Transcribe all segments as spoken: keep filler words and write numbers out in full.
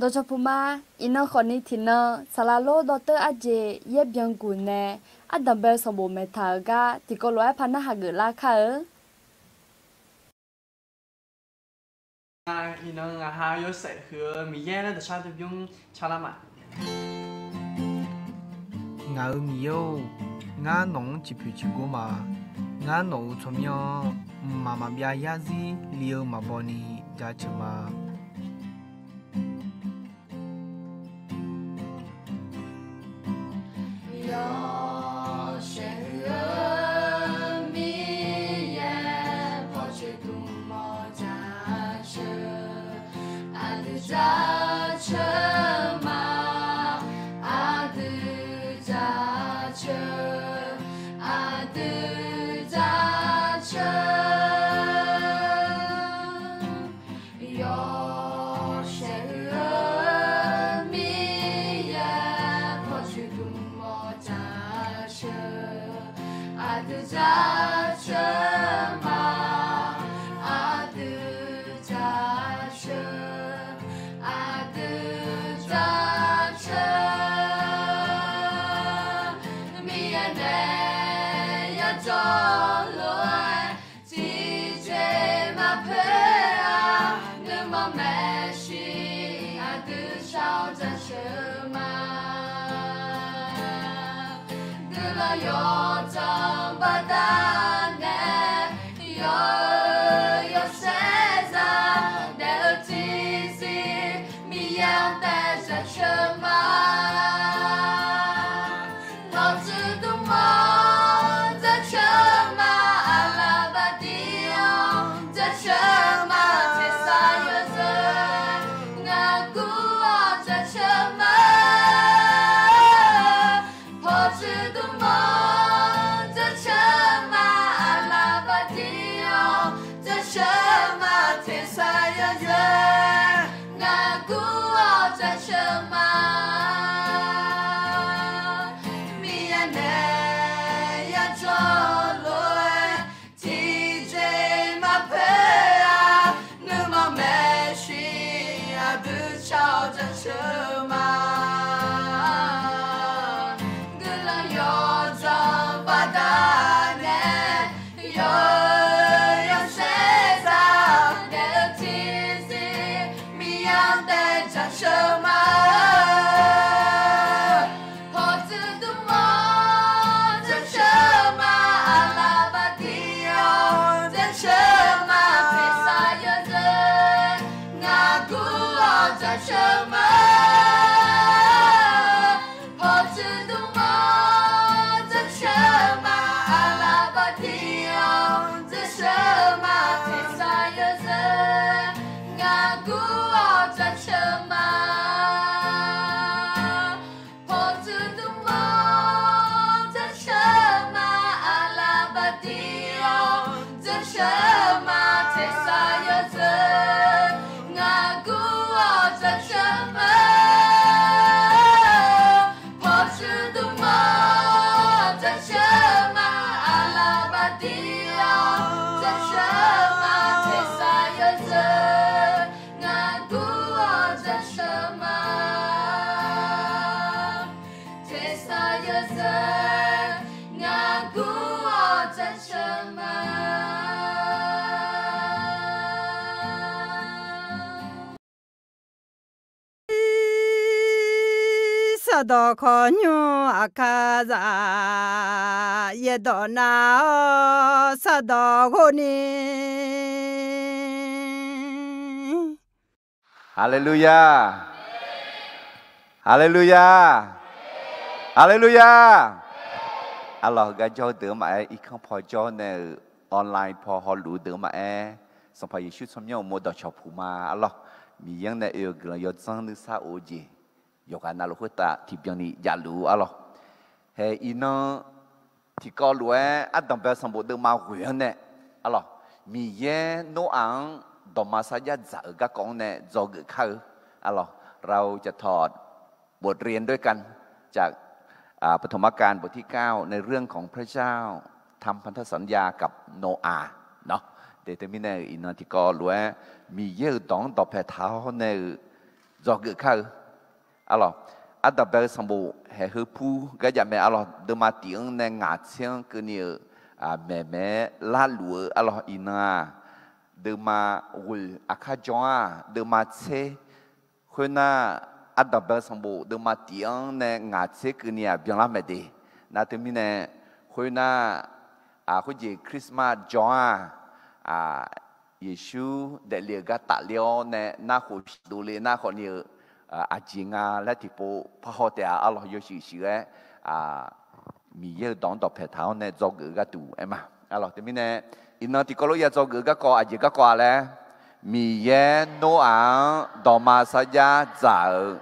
Dawqcawq puq ma. Iqnan khawfni tiqnan saqlaq lor dawrteur arjeq yaer byanguq nae ardanqbae-eu sanqbof maeqtaq-euq gar tiqkawv lof-aer par narhaq geuflar kar-eu. Iqnan ngaq ha yawshaef huiq-eu Miqyaer laer dawqshar dui bymr carlar ma. Ngaq-euq Miqyaer-or, ngar nawq-anr ciqpoeq ciqgor ma. Ngar nawq-euq tsawrmyanr-anr mqmaq maqbyav yarzir li-eu maqbaw ni jaceuq ma. Yawshaef huiq-eu Miqyaer pawcoeq dmq mawf jaceuq, aqdui jaceuq ma, aqdui jaceuq, aqdui jaceuq. Yawshaef huiq-eu Miqyaer pawcoeq dmq mawf jaceuq, aqdui jaceuq ma, aqdui jaceuq, aqdui jaceuq. Miqyaer nae yajawr lof-aer tiqjeq maqpoeq-a, nuima maeqshi aqdui shar-awr jaceuq ma. Guiqlanq yawdzanq baqdanae yawr-eu yawshaef zaq daef-eu tiqzir Miqyaer-anr taef jaceuq ma. Pawcoeq dmq mawf jaceuq ma, aqlaf baqdir-awr jaceuq ma, tersar yawzeu ngaq gur-awr jaceuq ma. Pawcoeq dmq mawf jaceuq ma, aqlaf baqdir-awr jaceuq ma, tersar yawzeu ngaq gur-awr jaceuq ma. Miqyaer nae yajawr lof-aer tiqjeq maqpoeq-a, nuima maeqshi aqdui shar-awr jaceuq ma. Guiqlanq yawdzanq baqdanae yawr-eu yawshaef zaq daef-eu tiqzir Miqyaer-anr taef jaceuq ma. Pawcoeq dmq mawf jaceuq ma, aqlaf baqdir-awr jaceuq ma, tersar yawzeu ngaq gur-awr jaceuq ma. Pawcoeq dmq mawf jaceuq ma, aqlaf baqdir-awr jaceuq ma, tersar yawzeu ngaq gur-awr jaceuq ma. Pawcoeq dmq mawf jaceuq ma, aqlaf baqdir-awr jaceuq ma, tersar yawzeu ngaq gur-awr jaceuq ma. Pawcoeq dmq mawf jaceuq ma, aqlaf baqdir-awr jaceuq ma, tersar yawzeu ngaq gur-awr jaceuq ma. Tersar yawzeu ngaq gur-awr jaceuq ma. Sardawq khawqnymr aqkar zaq, yaerdawq nar-awr sardawq ghov ni. Haleluya. Haleluya. Haleluya. Arlawq, heugar jawr-eu deuq-anr maqaer, irkanr paw jawr nae-euq online paw hawluf-eu deuq-anr maqaer, Sanqpaq Yeqsur tsawrmyanr uqmov dawqcawq puq ma. Arlawq, Miqyaer-anr nae oe-eu guiqlanq yawdzanr nuisar of-eu jeq yawqghaq navluf khoertav tiqbyan ni javluf-ur. Arlawq, hae iqnan tiqkawv lof-aer ardanqbae sanqbof deuvma ghoeq-anr nae, arlawq, Miqyaer Noraq-anr dawqma sarjax dzaq-euq garkawv-anr nae dzawgeuf kar-eu. Arlawq, เราจะถอดบทเรียนด้วยกันจาก อ่า ปฐมกาลบทที่ เก้า ในเรื่องของพระเจ้าทำพันธสัญญากับโนอาห์ nawr. Teumirnae-euq iqnan tiqkawv lof-aer Miqyaer-euq dawq-anr dawqpae taq-awr nae-euq dzawgeuf kar-eu. Arlawq, ardanqbae-eu sanqbof haeq heu pur gar jav mae. Arlawq, deuvma tif-anr nae ngaq tser-anr keuvni-euq maeqmaeq-aer larluf-eu arlawq iqnan-aq, deuvma ghoeq aqkar jan-a, deuvma tser khoernar, ardanqbae-eu sanqbof deuvma tif-anr nae ngaq tser keuvni-aq byanlar mae de. Nar teumirnae, khoernar, khoerjeq Christmas jan-a, Yeqsur daefle-euq gar tafler-awr nae narkhof shaqdov le nar khawfni-eu aqjeq nga laer tiqpov parhaw taef-a. Arlawq, yawshuif shuif-aer Miqyaer-euq dawq-anr dawqpae taq-awr nae dzawgeuf-eu gharduq aer ma. Arlawq, teumirnae iqnan tiqkawv lof ya dzawgeuf-eu garkawv aqjeq garkawv-a laer, Miqyaer Noraq-anr dawqma sarjax dzaq-euq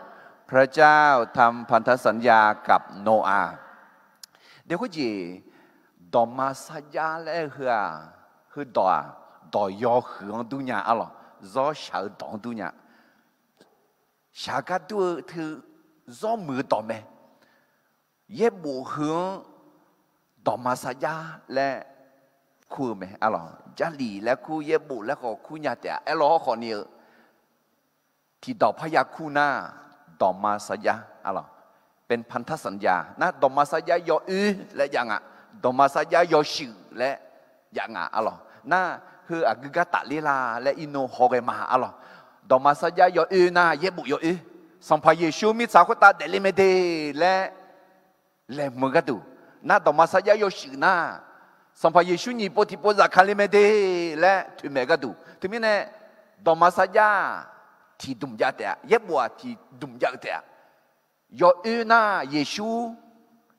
พระเจ้าทำพันธสัญญากับโนอาห์ de khoerjeq, dawqma sarjax laer-eu heu-aq, heudawq-aq, dawq yawhuiq-anr durnya arlawq, zawr shaq-eu dawq-anr durnya. Shaq gar dur-eu teu zawr muiq-eu dawq mae. Yaerbof heu-anr dawqma sarjax laer kur-eu mae arlawq. Jarlif laer kur, yaerbof laer khawf kur nya taef-a. Aerlawr hawrkhawf ni-eu tiqdawq parya kur nar, dawqma sarjax arlawq, เป็นพันธสัญญา nar dawqma sarjax yawoer laer jav nga, dawqma sarjax yawshuif laer jav nga arlawq. Nar heu aqgeu gar tafler la laer irnov hawghae ma arlawq. Dawqma sarjax yawoer nar yaerbof yawoer, Sanqpaq Yeqsur mirtsaq khoertav daefle mae de laer laeqhmq-eu gharduq. Nar dawqma sarjax yawshuif nar, Sanqpaq Yeqsur nyiq pov tiqpov zafkale mae de laer toeqmaeq gharduq. Teumirnae, dawqma sarjax-aq tiqdmq jav taef-a, yaerbof-aq tiqdmq jav-eu taef-a. Yawoer nar Yeqsur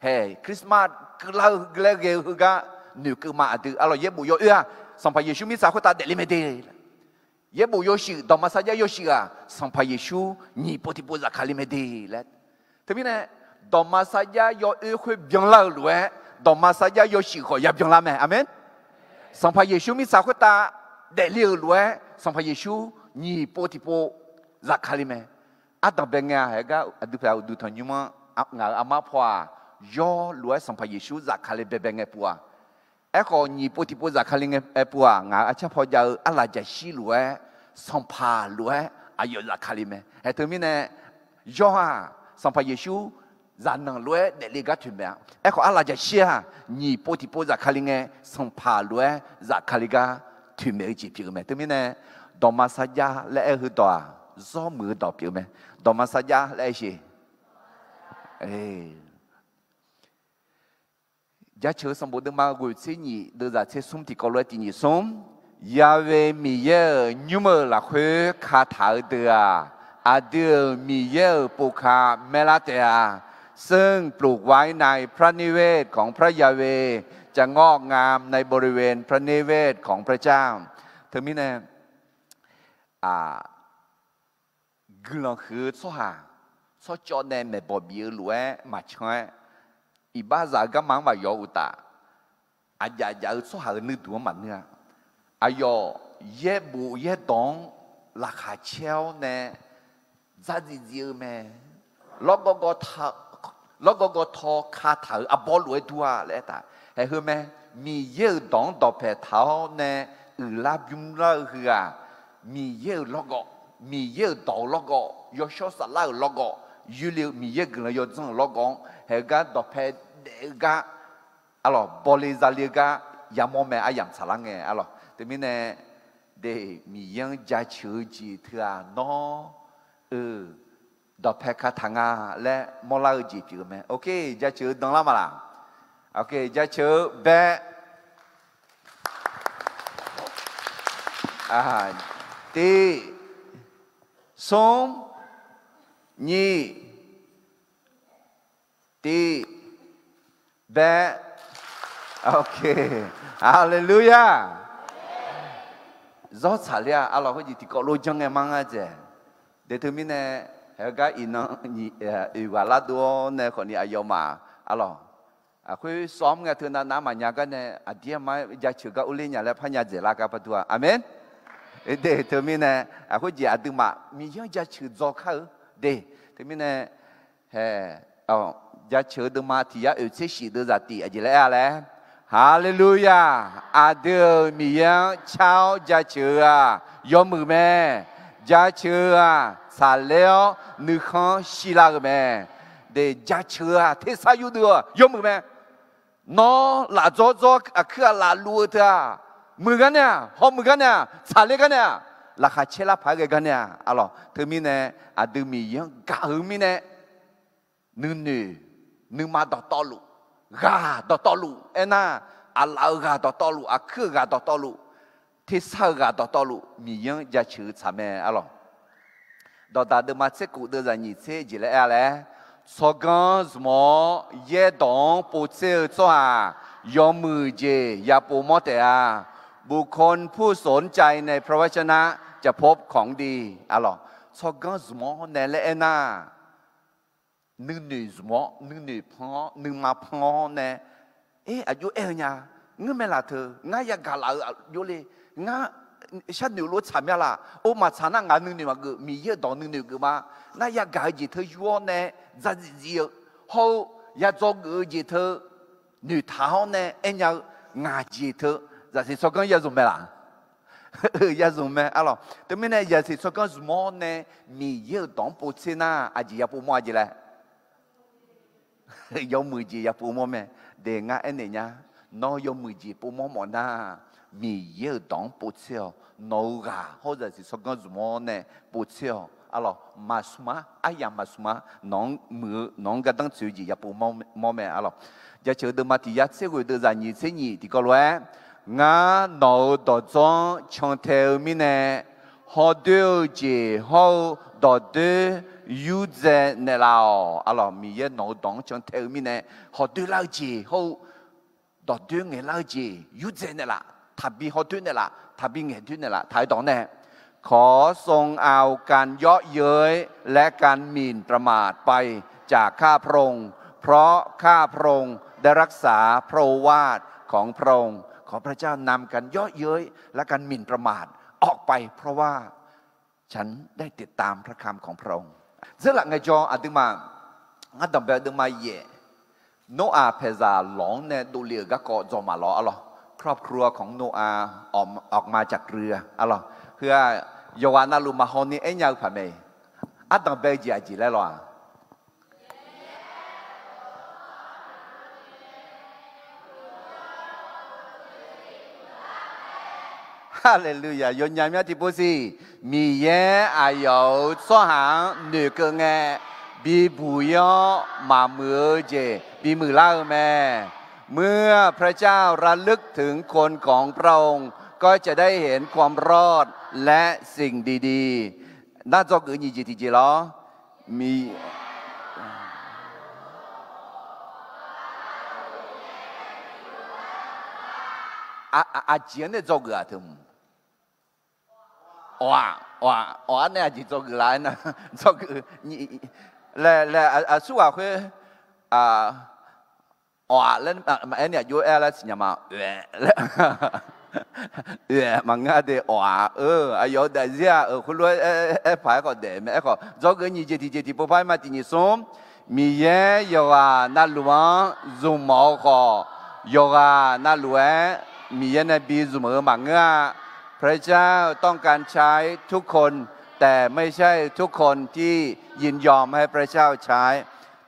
haeq Christmas keuvlar-eu laer ghae-eu heugar noeqkeuv ma aqdui. Arlawq, yaerbof yawoer-aq, Sanqpaq Yeqsur mirtsaq khoertav daefle mae de. Yaerbof yawshuif, dawqma sarjax yawshuif-aq, Sanqpaq Yeqsur nyiq pov tiqpov zafkale mae de laer. Teumirnae, dawqma sarjax yawoer khoer byanlar-eu lof-aer, dawqma sarjax yawshuif khawf ya byanlar mae. Aqmeq. Sanqpaq Yeqsur mirtsaq khoertav daefle-euq lof-aer, Sanqpaq Yeqsur nyiq pov tiqpov zafkale mae. Ardanqbae ngae-a haeq gar aqdui paq uqduq tanqnymr-anr ngaq-euq armar paw-aq, yawr lof-aer Sanqpaq Yeqsur zafkale baebae ngae puq-aq, aerkhawf nyiq pov tiqpov zafkale ngae aer puq-aq, ngaq-euq arcar paw jav-eu arlaqjaqshir lof-aer, Sanqpaq lof-aer aqyawf zafkale mae. Haeq teumirnae, yawr-aq, Sanqpaq Yeqsur zaqnanq lof-aer daefle gar toeqmaeq-a. Aerkhawf arlaqjaqshir-aq, nyiq pov tiqpov zafkale ngae, Sanqpaq lof-aer zafkale gar toeqmaeq-eu jeq pyeuf-eu mae. Teumirnae, dawqma sarjax laer aer-eu heudawq-aq, zawr muiq-eu dawq pyeuf-eu mae. Dawqma sarjax laer aer sheq. Jaceuq-eu sanqbof deuvma ghoeq tser nyif deuvzaq tser smr tiqkawv lof-aer tiq nyif smr. Yahweh Miqyaer-euq nymr-euq lafkhoer kataq-eu deuq-aq, aqdui-euq Miqyaer-euq povka maerlar taef-a. ซึ่งปลูกไว้ในพระนิเวศของพระยาเวห์ จะงอกงามในบริเวณพระนิเวศของพระเจ้า Teumirnae, guiqlanq huiq-eu tsawrhaq tsawrcawv nae maeqbawq bif-eu lof-aer maqcan-aer, iqbaxzaq-eu garma-anr maqyawf-eu uqtaf, aqjaf jaf-eu tsawrhaq-euq nuirduq-anr maqneur-a. Aqyawf yaerbof yaerdawq-anr laqkhaq caer-awr nae dzardziv dziv-eu mae. Lawrgawv gawv tawv kataq-euq arbawr lof-aer dur-a laer aertaq. Haeq heu mae, Miqyaer-euq dawq-anr dawqpae taq-awr nae uiqlar bymrlar-eu heu-aq, Miqyaer-euq lawrgawv, Miqyaer-euq dawq-eu lawrgawv, yawshawr saflar-euq lawrgawv, yoerle-eu Miqyaer guiqlanq yawdzanr-euq lawrgawv-anr haeq-eu gar dawqpae daef-eu gar, arlawq, bawle zale-eu gar yamawr mae, aryamq tsaqlar ngae, arlawq. Teumirnae, de, Miqyaer-anr jaceuq-eu jeq teu-aq, nawr, eu, dawqpae kataq nga laer mawrlar-eu jeq pyeuf-eu mae. Ok, jaceuq-eu danlar ma laq? Ok, jaceuq-eu bae. Tiq, smr, nyiq, tiq, bae. Ok, haleluya. Zawr tsaqler-a, arlawq, khoerjeq tiqkawv lof janr ngae mar ngar dzaeq. De teumirnae, haeq-eu gar iqnan nyiq, oeq ghaq lardov-awr nae khawfni aqyawfmaf, arlawq, aqkhoer sawr-anr ngae teunav nav maqnya gar nae aqdir aqma jaceuq gar urler nya laer parnya dzaeq lar gar par dur-a. Aqmeq. De teumirnae, aqkhoer jeq aqduimaf Miqyaer-anr jaceuq dzaw kar-eu. De teumirnae, hae, jaceuq-eu deuvma tiq yar oeq tser shif deuvzaq tiq aqjeq laer aer-a laer, haleluya. Aqdui-euq Miqyaer-anr car-awr jaceuq-eu-aq yawmuiq mae. Jaceuq-aq tsaqler-awr nuikhanr shirlar-eu mae. De, jaceuq-aq tersar yurdeuv-eu yawmuiq mae. Nawr lafdzawr dzawr aqkuir-aq lafluv-eu teu-aq, muiq gar nae-aq, hawmuiq gar nae-aq, tsaqler gar nae-aq, laqkhaq caer lar paq-aer ghae gar nae-aq, arlawq. Teumirnae aqdui Miqyaer-anr gaq-eu mirnae, nuinoeq, nuima dawqtawvluf, ghaq dawqtawvluf aernar, aqlaf-euq ghaq dawqtawvluf, aqkuir-euq ghaq dawqtawvluf, tersar-eu ghaq dawqtawvluf Miqyaer-anr jaceuq-eu tsaq mae, arlawq. Dawqdaq deuvma tser khof deuv zaqnyiq tser jeq laer aer-a laer, tsawrganr zmq-awr yaerdawq-anr povtser-eu tsawrhaq yawmuiq jeq yapov mawr taef-a. บุคคลผู้สนใจในพระวจนะจะพบของดี arlawq. Tsawrganr zmq-awr nae laer aernar, nuinoeq zmq-awr, nuinoeq pan-awr, nuima pan-awr nae, er, aqjox aer-eu nya, ngeur mae laf teu, ngar yagaq laf-eu aqjox le, ngar sharnoeq lof tsaq mya laf, or maqtsaq nar ngaq nuinoeq maqgeuf, Miqyaer-euq dawq nuinoeq geuf ma. Nar yagaq-eu jeq teu yur-awr nae dzaqzif zif-eu, hawr-eu yadzawgeuf-eu jeq teu noeqtaq-awr nae aernya-eu ngaq jeq teu zaqsiq tsawrganr yazmq mae laf? Yazmq mae, arlawq. Teumirnae zaqsiq tsawrganr zmq-awr nae Miqyaer-euq dawq-anr povtser nar aqjeq yapov mawr-a jeq laer? Yawmuiq jeq yapov mawr mae. De, ngar aernaeq nya, nawr yawmuiq jeq pov mawr mawf nar, Miqyaer-euq dawq-anr povtser-awq. Nawq-euq ghaq hawr zaqsiq tsawrganr zmq-awr nae povtser-awq, arlawq. Maqsmq-ar, aryamq maqsmq-ar, nawq-anr muiq-eu, nawq-anr gardanr tsoeq-eu jeq yapov mawr mae, arlawq. Jaceuq deuvma tiq yar tser ghoeq deuv zaqnyiq tser nyiq tiqkawv lof-aer, ngar nawq-euq dawqdzawr-anr cantae-eu mirnae, hawdoer-eu jeq hawr-eu dawqdoer yurdzae naeqlaf-awq, arlawq. Miqyaer nawq-euq dawq-anr cantae-eu mirnae, hawdoer lar-eu jeq hawr-eu dawqdoer ngaeqlar-eu jeq yurdzae naeqlaf, taqbi hawdoer naeqlaf, taqbi ngaeqdoer naeqlaf, taq-aer dawq nae ขอทรงเอาการเยาะเย้ยและการหมิ่นประมาทไปจากข้าพระองค์ เพราะข้าพระองค์ได้รักษาพระโอวาทของพระองค์ ขอพระเจ้านำการเยาะเย้ยและการหมิ่นประมาทออกไป เพราะว่าฉันได้ติดตามพระคำของพระองค์ Dzeurlaf ngaejawr aqduimaf, ngar danqbae deuvma yaef, Noraq paeqzaq lawq-anr nae dovle-euq garkawv dzaw maqlawr, arlawq. ครอบครัวของโนอาห์ออกมาจากเรือ arlawq. Heu-aq, yawqghaq navluf maqhaw ni aernya-eu paq mae. Ardanq bae-eu jeq aqjeq laer lawq-aq? Haleluya! Yawnyaf myav tiqpov siq. Miqyaer aqyawf-euq tsawrhaq-anr noeqkeuv ngae, bibuq ir-awr maqmuiq-eu jeq bimuiq lar-eu mae. เมื่อพระเจ้าระลึกถึงคนของพระองค์ ก็จะได้เห็นความรอดและสิ่งดีๆ Nar dzawgeuf nyiq jeq tiqjeq lawr. Miq- Aqjeq-anr nae dzawgeuf-aq teu? Awq-aq, awq-aq, awq-aq nae aqjeq dzawgeuf laf-aer nar, dzawgeuf nyiq, laer, laer, aqsurghaq khoer, awq-aq laer maqaer ni aqjox-aer laer siqnya ma, oe, laer, oe, maqngeur-a de, awq-aq, eu, aqyawf-euq daefzir-aq, euq khoerlof-aer, aer paq-aer khawf daef mae. Aerkhawf, dzawgeuf nyiq jeq tiqjeq tiqpov par-aer ma tiq nyiq smr, Miqyaer yawqghaq navluf-anr zmqmawf-eu khawf, yawqghaq navluf-aer Miqyaer nae bi zmq-eu maqngeur-a. พระเจ้าต้องการใช้ทุกคน แต่ไม่ใช่ทุกคนที่ยินยอมให้พระเจ้าใช้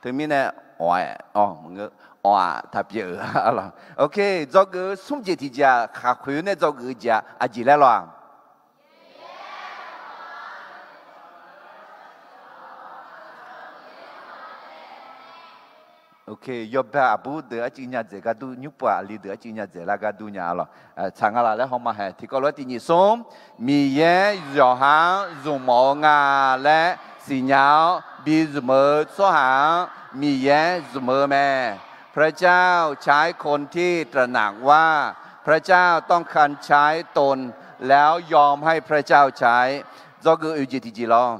Teumirnae, awq-aq, awq-aq taqpyeuf-eu, arlawq. Ok, dzawgeuf-eu smr jeq tiqjeq-aq, khaqkhoeq nae dzawgeuf-eu jeq-aq, aqjeq laer lawq-aq? Ok, yawbae aqbur deuq arcuiv nya dzaeq gar dur, nymrpov aqli deuq arcuiv nya dzaeq lar gar dur nya, arlawq. Tsaq nga laf laer hawma haeq. Tiqkawv lof-aer tiq nyiq smr, Miqyaer yawqha-anr zmqmawf-eu nga laer siqnya-awr bi zmq-eu tsawrhaq-anr Miqyaer zmq-eu mae. พระเจ้าใช้คนที่ตระหนักว่าพระเจ้าต้องการใช้ตน แล้วยอมให้พระเจ้าใช้ Dzawgeuf oeq jeq tiqjeq lawr.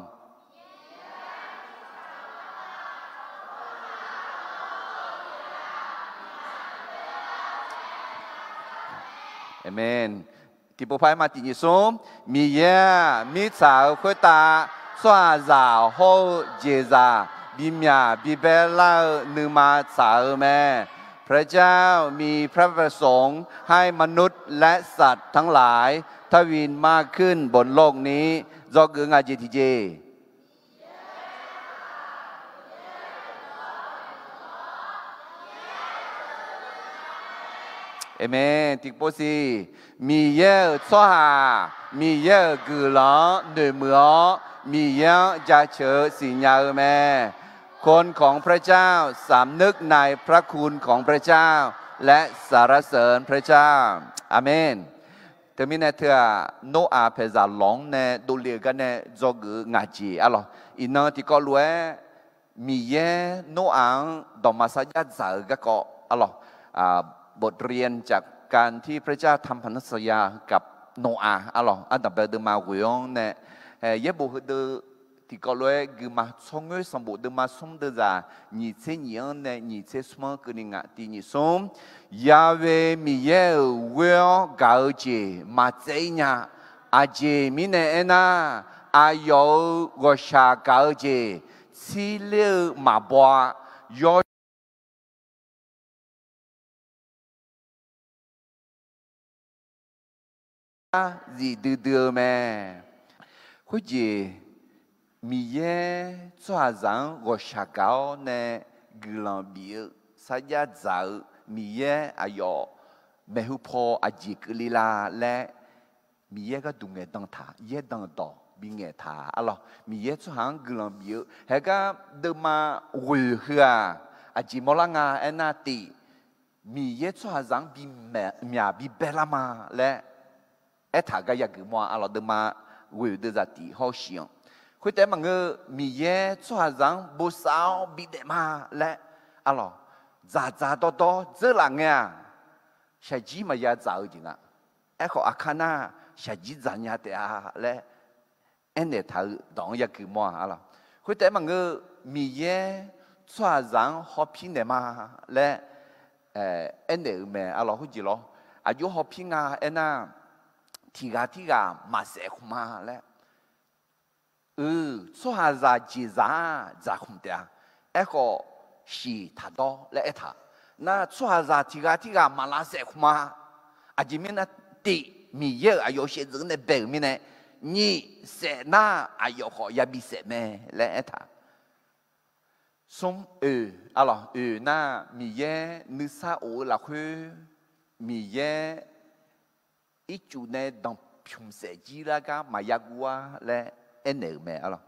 Aqmeq. Tiqpov par-aer ma tiq nyiq smr, Miqyaer-aq mirtsaq-euq khoertav tsawrhaqzaq hawr-eu jeqzaq bimyaq bibae lar-eu nuima tsaq-eu mae. พระเจ้ามีพระประสงค์ให้มนุษย์และสัตว์ทั้งหลายทวีนมากขึ้นบนโลกนี้ Dzawgeuf ngaq jeq tiqjeq. Aqmeq. Tiqpov siq. Miqyaer-euq tsawrhaq Miqyaer-euq guiqlanq-anr noeqmuiq-awr, Miqyaer-anr jaceuq-eu siqnya-eu mae. คนของพระเจ้า สำนึกในพระคุณของพระเจ้า และสรรเสริญพระเจ้า Aqmeq. Teumirnae teu-aq, Noraq paeqzaq lawq-anr nae dovle-eu gar nae dzawgeuf-eu ngaq jeq arlawq. Iqnan tiqkawv lof-aer, Miqyaer Noraq-anr dawqma sarjax dzaq-eu garkawv arlawq, บทเรียนจากการที่พระเจ้าทำพันธสัญญากับโนอาห์ arlawq, ardanq bae-eu deuvma ghoeq-anr nae, yaerbof heudeuv tiqkawv lof-aer guima tsawrngoer sanqbof deuvma smr deuvzaq nyiq tser nyiq-anr nae nyiq tser smr-anr keuvni ngaq tiq nyiq smr. Ya'we Miqyaer-euq ghoer-awr gaq-eu jeq maqtsaev-ir nya. Aqjeq mirnae aernar, aqyawf-euq ghawqshaq gaq-eu jeq tsirler-eu maqbaw-a. Yawshawr zif duidui-eu mae. Khoerjeq, Miqyaer tsawrhaqzaq-anr ghawqshaq gaq-awr nae guiqlanq bif-eu sarjax dzaq-eu Miqyaer aqyawf maeqhu paw aqjeq keuvle la laer, Miqyaer gharduq ngaeqdan taq, yaerdanq dawq bingaeq taq arlawq. Miqyaer tsawrhaq-anr guiqlanq bif-eu haegar deuvma ghoeq heu-aq, aqjeq mawrlar nga aernar tif, Miqyaer tsawrhaqzaq-anr bimyaq bibae lar ma laer aertaq gar yageuf mawr-a arlawq. Deuvma ghoeq deuvzaq tif hawr-eu shiq-anr, khoertaef maqngeur, Miqyaer tsawrhaqzaq-anr bosav-awr bidaef ma laer arlawq, dzaqdzaq dawrdawr dzeurlaf ngae-aq, shaqjir maqya dzaq-eu jeq nga. Aerkhawf, aqkar nar shaqjir dzaq nya taef-a laer aernaeq taq-eu dawq-anr yageuf mawr-a arlawq. Khoertaef maqngeur, Miqyaer tsawrhaqzaq-anr hawpir naeq ma laer aernaeq-euq mae arlawq. Khoerjeq lawr, aqjox hawpir nga aernar, tiqghaq tirghaq maqsaef khmq ma laer, eu, tsawrhaqzaq jeqzaq-aq dzaqkhmq taef-a. Aerkhawf, shiq taqdawr laer aertaq. Nar tsawrhaqzaq tiqghaq tirghaq maqlavsaef khmq ma. Aqjeq mirnae tif, Miqyaer-euq aqyawf shaevdzeuf nae bae-euq mirnae, nyiq, saef nar aqyawf khawf yabi saef mae laer aertaq. Smr, oeq, arlawq, oeq nar Miqyaer nuisar of-eu lafkhoer, Miqyaer ircuf nae danqpymq saef jir lar gar maqya guv-ar laer aernaeq-euq mae arlawq.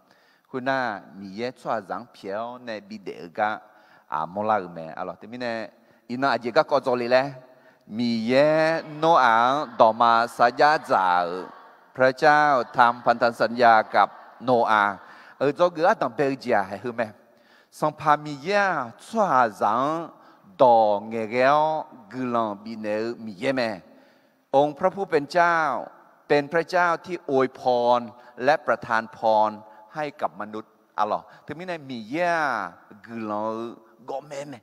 Khoernar, Miqyaer tsawrhaqzaq-anr pyaeq-awr nae bidaef-eu gar aqmawr lar-euq mae arlawq. Teumirnae, iqnan aqjeq garkawv dzawle laer, Miqyaer Noraq-anr dawqma sarjax dzaq-euq พระเจ้าทำพันธสัญญากับโนอาห์ eu dzawgeuf ardanq bae-eu jeq-aq haeq heu mae. Sanqpaq Miqyaer-aq, tsawrhaqzaq-anr dawq ngaeqghae-awr guiqlanq bifnaeq-eu Miqyaer mae. องค์พระผู้เป็นเจ้า เป็นพระเจ้าที่อวยพรและประทานพรให้กับมนุษย์ arlawq. Teumirnae Miqyaer-aq, guiqlanq-eu gawqmae mae.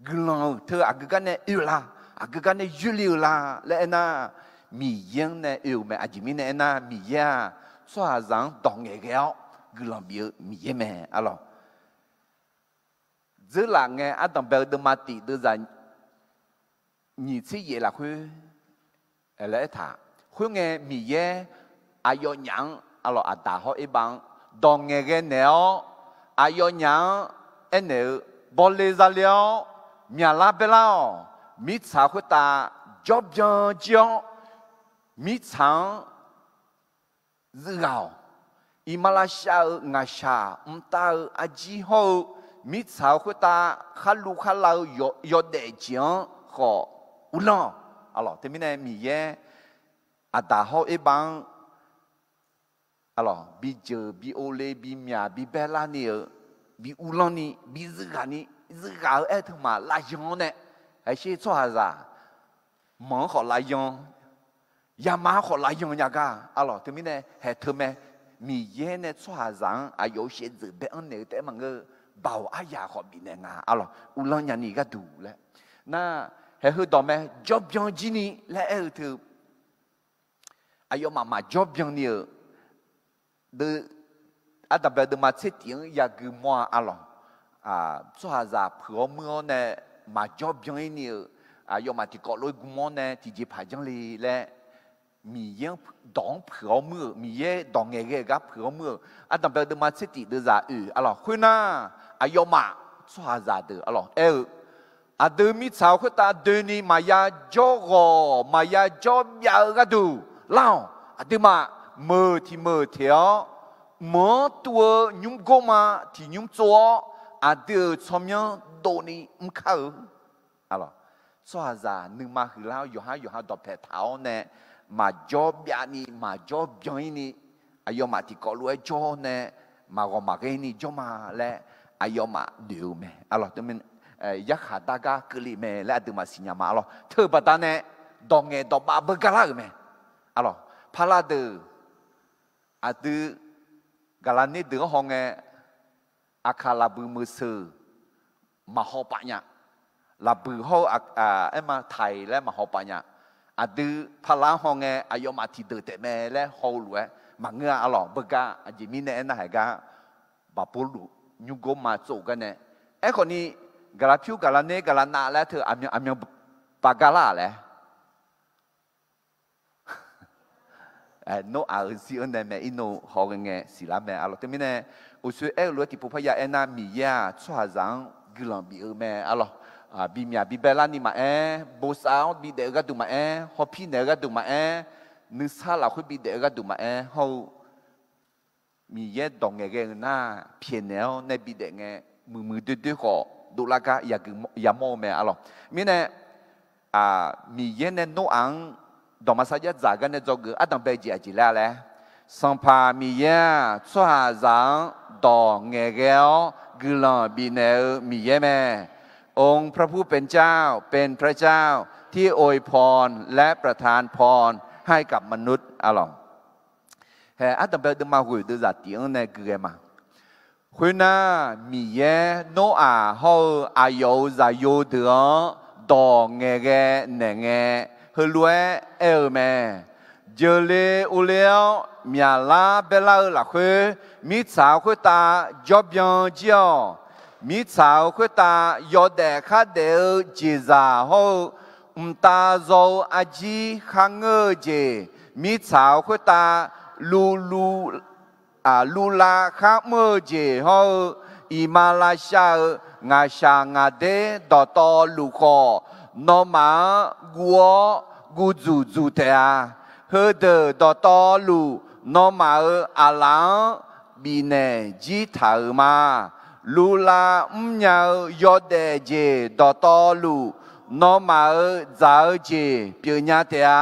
Guiqlanq-euq teu aqgeu gar nae oe-eu la, aqgeu gar nae yoerle-eu la laer aernar, Miqyaer-anr nae oe-euq mae. Aqjeq mirnae aernar, Miqyaer-aq, tsawrhaqzaq-anr dawq ngaeqghae-awr guiqlanq bif-eu Miqyaer mae arlawq. Dzeurlaf ngae ardanq bae-eu deuvma tif deuvzaq nyiq tser yaef lafkhoer laer aertaq. Khoerngae Miqyaer aqyawfnyaf-anr, arlawq, aqdaq hawr erbav-anr dawq ngaeqghae naeq-awr, aqyawfnyaf-anr aernaeq-eu, bawle zale-awr myaqlar baelar-awq. Mirtsaq khoertav jawrbyan jir-awr, mirtsaq-anr zufghaq-awq. Iqmalavshav-euq ngaqshaq mqtav-eu arjir hawr-eu, mirtsaq-eu khoertav kharluv kharlav-eu yawdaef jeq-anr khawf uvlanr-awq. Arlawq, teumirnae Miqyaer aqdaq hawr erbav-anr, arlawq, bijeuq bi ovle bimyaq bibae larni-euq, bi uvlanrni, bi zufghaqni, zufghaq-eu aer-eu teu maq lavyan-awr nae, aqsher tsawrhaqzaq manq-anr khawf lavyan, yama-anr khawf lavyan nya gar, arlawq, teumirnae haeq teu mae. Miqyaer nae tsawrhaqzaq-anr aqyawf-euq shaevdzeuf bae-anr naeq-eu taef-aer maqngeur-eu, baoq aryaq khawf bifnaeq nga, arlawq, uvlanr nyani gharduq laer. Nar, haeq heu dawq mae, jawrbyan jirni laer aer-eu teu, aqyawfmaf maqjawr byanni-euq, ardanq bae deuvma tser tif-anr yagui mawr-a, arlawq. Tsawrhaqzaq puiq-awr muir-awr nae maqjawr byan-ir ni-euq, aqyawfmaf tiqkawv lof-aer gm-awr nae tiqjeqpaq janr le laer Miqyaer-anr dawq-anr puiq-awr muir-euq, Miqyaer dawq ngaeqghae-eu gar puiq-awr muir-euq, ardanqbae-eu deuvma tsertif deuvzaq oeq arlawq. Khoernar, aqyawfmaf tsawrhaqzaq deuq arlawq aer-eu, aqdui mirtsaq-euq khoertav doeni maqya jawr ghawq maqya jawr byav-eu gharduq lar-awq. Aqduimaf meuq tiq meuq teq-awr, mq-anr tuv-eu nymr gorma tiq nymr tsov-awr, aqdui-euq tsawrmyanr dovni mr kar-eu. Tsawrhaqzaq nuima huiqlar-awr yawqhar yawqha dawqpae taq-awr nae, maqjawr byavni maqjawr byan-ir ni, aqyawfmaf tiqkawv lof-aer jawr nae, maqghawq maqghae ni jawr ma laer aqyawfmaf noeq-eu mae. Arlawq, yarkhaq dar gar keuvle mae laer aqduimaf siqnya ma. Arlawq, teu-eu baqdanae dawq ngaeq dawq bav beugar lar-euq mae. Arlawq, paqlav deuq aqdui gaqlaqner deuq-anr hawngae, aqkaq lafbuiq meuq seuq maqhaw paf nya. Lafbuiq hawr-eu aerma taiq laer maqhaw paf nya. Aqdui paqlav-anr hawngae aqyawfmaf tiqdeuq taef mae laer haw-eu lof-aer maqngeur-a. Arlawq, beugar aqjeq mirnae aernar haiq gar, baqbawrluf nymr gorma tsov-euq garnae. Aerkhawfni, gaqlaq pyur gaqlaq ner gaqlaq nav laer teu aqmyan baqgar lar-aq laer Noraq-euq zir-anr nae mae, irnov hawghae ngae siqlar mae. Arlawq, teumirnae uqshoe aer-eu lof-aer tiqpov parya aernar, Miqyaer-aq tsawrhaqzaq-anr guiqlanq bif-eu mae. Arlawq, bimyaq bibae larni maqaer, bosav-awr bidaef-eu gharduq maqaer, hawpir naeq-eu gharduq maqaer, nuisar lafkhoer bidaef-eu gharduq maqaer hawr-eu, Miqyaer dawq ngaeqghae-eu nar pyaeqnaeq-awr nae bidaef ngae, muiqmuiq doerdoer khawf dovlar gar yamawr-eu mae. Arlawq, mirnae Miqyaer nae Noraq-anr dawqma sarjax dzaq gar nae dzawgeuf ardanqbae jeq aqjeq laer-a laer, Sanqpaq Miqyaer-aq tsawrhaqzaq-anr dawq ngaeqghae-awr guiqlanq bifnaeq-eu Miqyaer mae. องค์พระผู้เป็นเจ้า เป็นพระเจ้าที่อวยพรและประทานพรให้กับมนุษย์ Arlawq, hae ardanqbae deuvma ghoeq deuvzaq tif-anr nae guighae ma. Khoernar, Miqyaer Noraq hawr-eu aqyawf-euq zaqyo deuq-anr dawq ngaeqghae naeq ngae, heulof-aer aer-eu mae. Jeuqle urler-awr myaqlar baerlar-eu lafkhoer, mirtsaq-euq khoertav jawrbyan jir-awq. Mirtsaq-euq khoertav yawdaef khardaef-eu jeqzaq hawr-eu, mqtav zaw-eu arjir kharngeur-eu jeq, mirtsaq-euq khoertav luvluv luvlav kharmr-eu jeq hawr-eu, iqmalavshav-euq ngaqshaq ngaqder dawqtawvluf khawf, nawmaf-anr guv-awr guv dzuq dzuq taef-a. Heudeuq dawqtawvluf, nawmaf-euq aqlaf-anr bifnaeq jir taq-euq ma. Luvlav mrnya-eu yawdaef jeq dawqtawvluf, nawmaf-euq dzaq-eu jeq pyeufnya taef-a.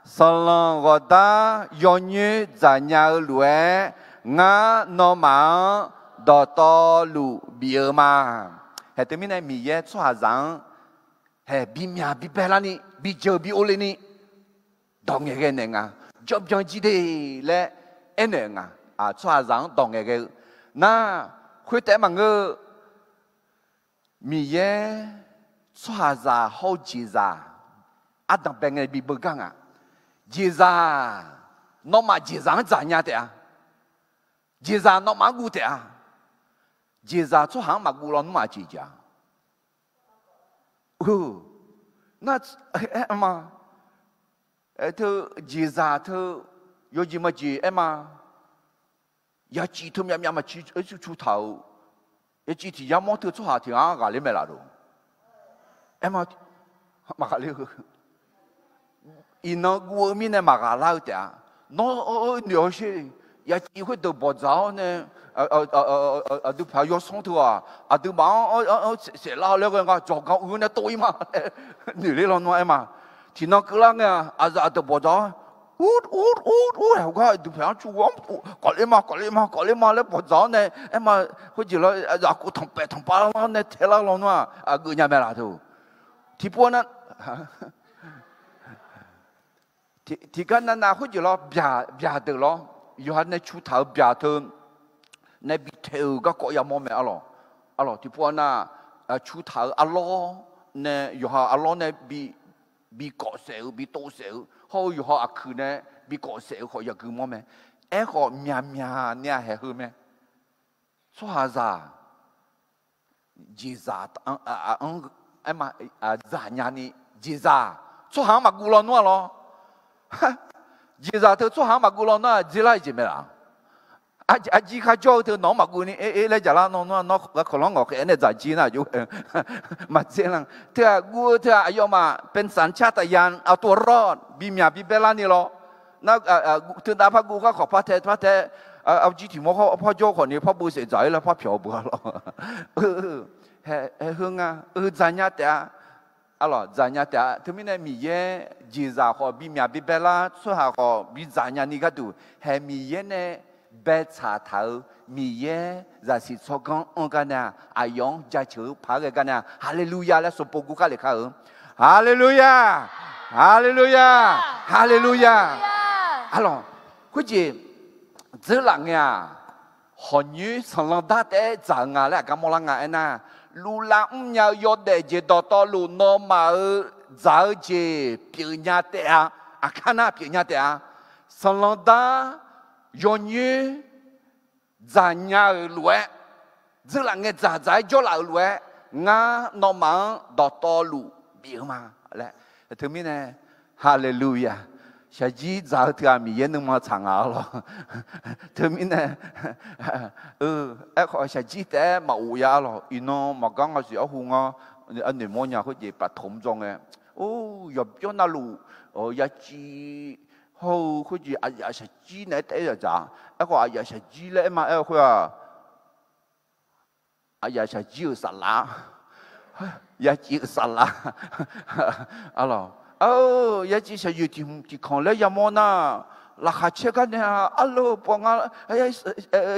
Sanqlanq ghawqdar yawnyoer dzaqnya-eu lof-aer, ngar nawmaf-anr dawqtawvluf bif-eu ma. Hae teumirnae Miqyaer tsawrhaqzaq-anr hae bimyaq bibae larni, bijeuq bi orle ni, dawq ngaeqghae naeq nga, jawrbyan jir de laer aernaeq-euq nga. Tsawrhaqzaq-anr dawq ngaeqghae-eu nar, khoertaef-aer maqngeur-eu, Miqyaer tsawrhaqzaq hawr-eu jeqzaq ardanqbae ngae bi beugar nga. Jeqzaq, nawmaf jeqzaq-anr dzaqnya taef-a. Jeqzaq nawmaf-anr guv taef-a. Jeqzaq tsawrhaq-anr maqguv lawnmr aqjeq jeq-a. Nar, aer ma. Teu jeqzaq teu yawjeq majeq aer ma. Yaciv teu myavmyav maqciv cu taq-euq, yaciv tiq yar mawr teu tsawrhaq tiq ghaq-anr ghaqler mae laf-euq. Aer ma, maqghaqler-eu. Iqnan guv-eu mirnae maqghaq lar-eu taef-a. Nawr noeq-awr sher. Yaciv khoerdeuq bawqdzaq-awr nae, aqdui paq yawsanr teu-aq, aqduimaf-anr saeflar-awr laer ghae nga jawqgan uiq-eu nae tov-ir ma laer noeqler lawnmr-a aer ma. Tiqnan keuvlar ngae-aq, aqzaf aqdeuq bawqdzaq-awr, ur ur ur ur-aer hawgar aqdui paq-anr cu-awr, kawfler ma kawfler ma kawfler ma laer bawqdzaq-awr nae aer ma. Khoerjeq lawr, zaqkov tanqpaef tanqpav-awr nae taelar lawnmr-aq, aqgeuf nya mae laf teu. Tiqpov nar, tiqgar navnav khoerjeq lawr, byaq deuq lawr, yawqha nae cu taq-euq byaq teu nae bi taeq-euq garkawv yamawr mae arlawq. Arlawq, tiqpov nar, cu taq-euq arlawr nae, yawqha arlawr nae bi kawf saef-eu, bi tov saef-eu hawr-eu, yawqha aqkuiq nae bi kawf saef-eu khawf yagui mawr mae. Aerkhawf, myaqmyaq ni-aq haeq heu mae. Tsawrhaqzaq jeqzaq-anr, aer ma, dzaqnya ni, jeqzaq tsawrhaq-anr maqguv lawnmr-a lawr. Jeqzaq teu tsawrhaq-anr maqguv law nar-aq, dzer lar-eu jeq mae laf. Arjir kharjawr-eu teu nawq-anr maqguv ni, e, e, laer jaqlar nawr, nawr, nawr, garkawq lanr ngawq khaeq-aer nae dzaq jir nar, aqjox, maqdzer lar. Teu-aq guv-eu teu-aq aqyawfmaf เป็นสัญชาตญาณ เอาตัวรอด bimyaq bibae larni lawr. Nar, teunav par guv garkawq par tae par tae, arjir tiq mawr par jawr khawf ni par beuv saef dzaq-ir laer par pyawq-eu beu-a lawr. Heu nga, eu, dzaqnya taef-a. Arlawq, dzaqnya taef-a. Teumirnae Miqyaer jeqzaq khawf bimyaq bibae lar, tsawrhaq khawf bidzaq nyani gharduq, haeq Miqyaer nae baetsaq taq-euq Miqyaer zaqsiq tsawrganr anr gar nae-aq, aqyawf-anr jaceuq-eu paq-aer ghae gar nae-aq, Haleluya laer sanqbof guvkar lef kar-eu. Haleluya! Haleluya! Haleluya! Arlawq, khoerjeq dzeurlaf ngae-aq, hawqnyoer sanqlanq dar taef-aer dzaq-eu nga laer aqgar mawrlar nga aernar, luvlav mrnya-eu yawdaef jeq dawqtawvluf nawmaf-euq dzaq-eu jeq pyeufnya taef-a. Aqkar nar pyeufnya taef-a. Sanqlanq dar, yawnyoer dzaqnya-euq lof-aer, dzeurlaf ngae dzaqdzaq-aer jawrlaf-euq lof-aer, ngar nawmaf-anr dawqtawvluf bif-eu ma laer. Teumirnae, Haleluya! Shaqjir dzaq-eu teu-aq Miqyaer nuima tsaq nga-a lawr. Teumirnae, aerkhawf shaqjir taef-aer maqghof ya-a lawq. Iqnan maqgar nga siq arhu ngar, arnoeq mawrnya khoerjeq ประถม dzawr ngae, or, yawqbyawr navluf, yaciv hawr-eu khoerjeq aqyaf shaqjir naeq-aer taef-aer yadzaq. Aerkhawf aqyaf shaqjir laer aer ma aer-eu khoer-aq, aqyaf shaqjir-euq saflar, yaciv-euq saflar. Arlawq, yaciv shaqyoeq tiq hmq tiq kanq laer yamawr nar, laqkhaq caer gar nae-a, arlawr pawv nga,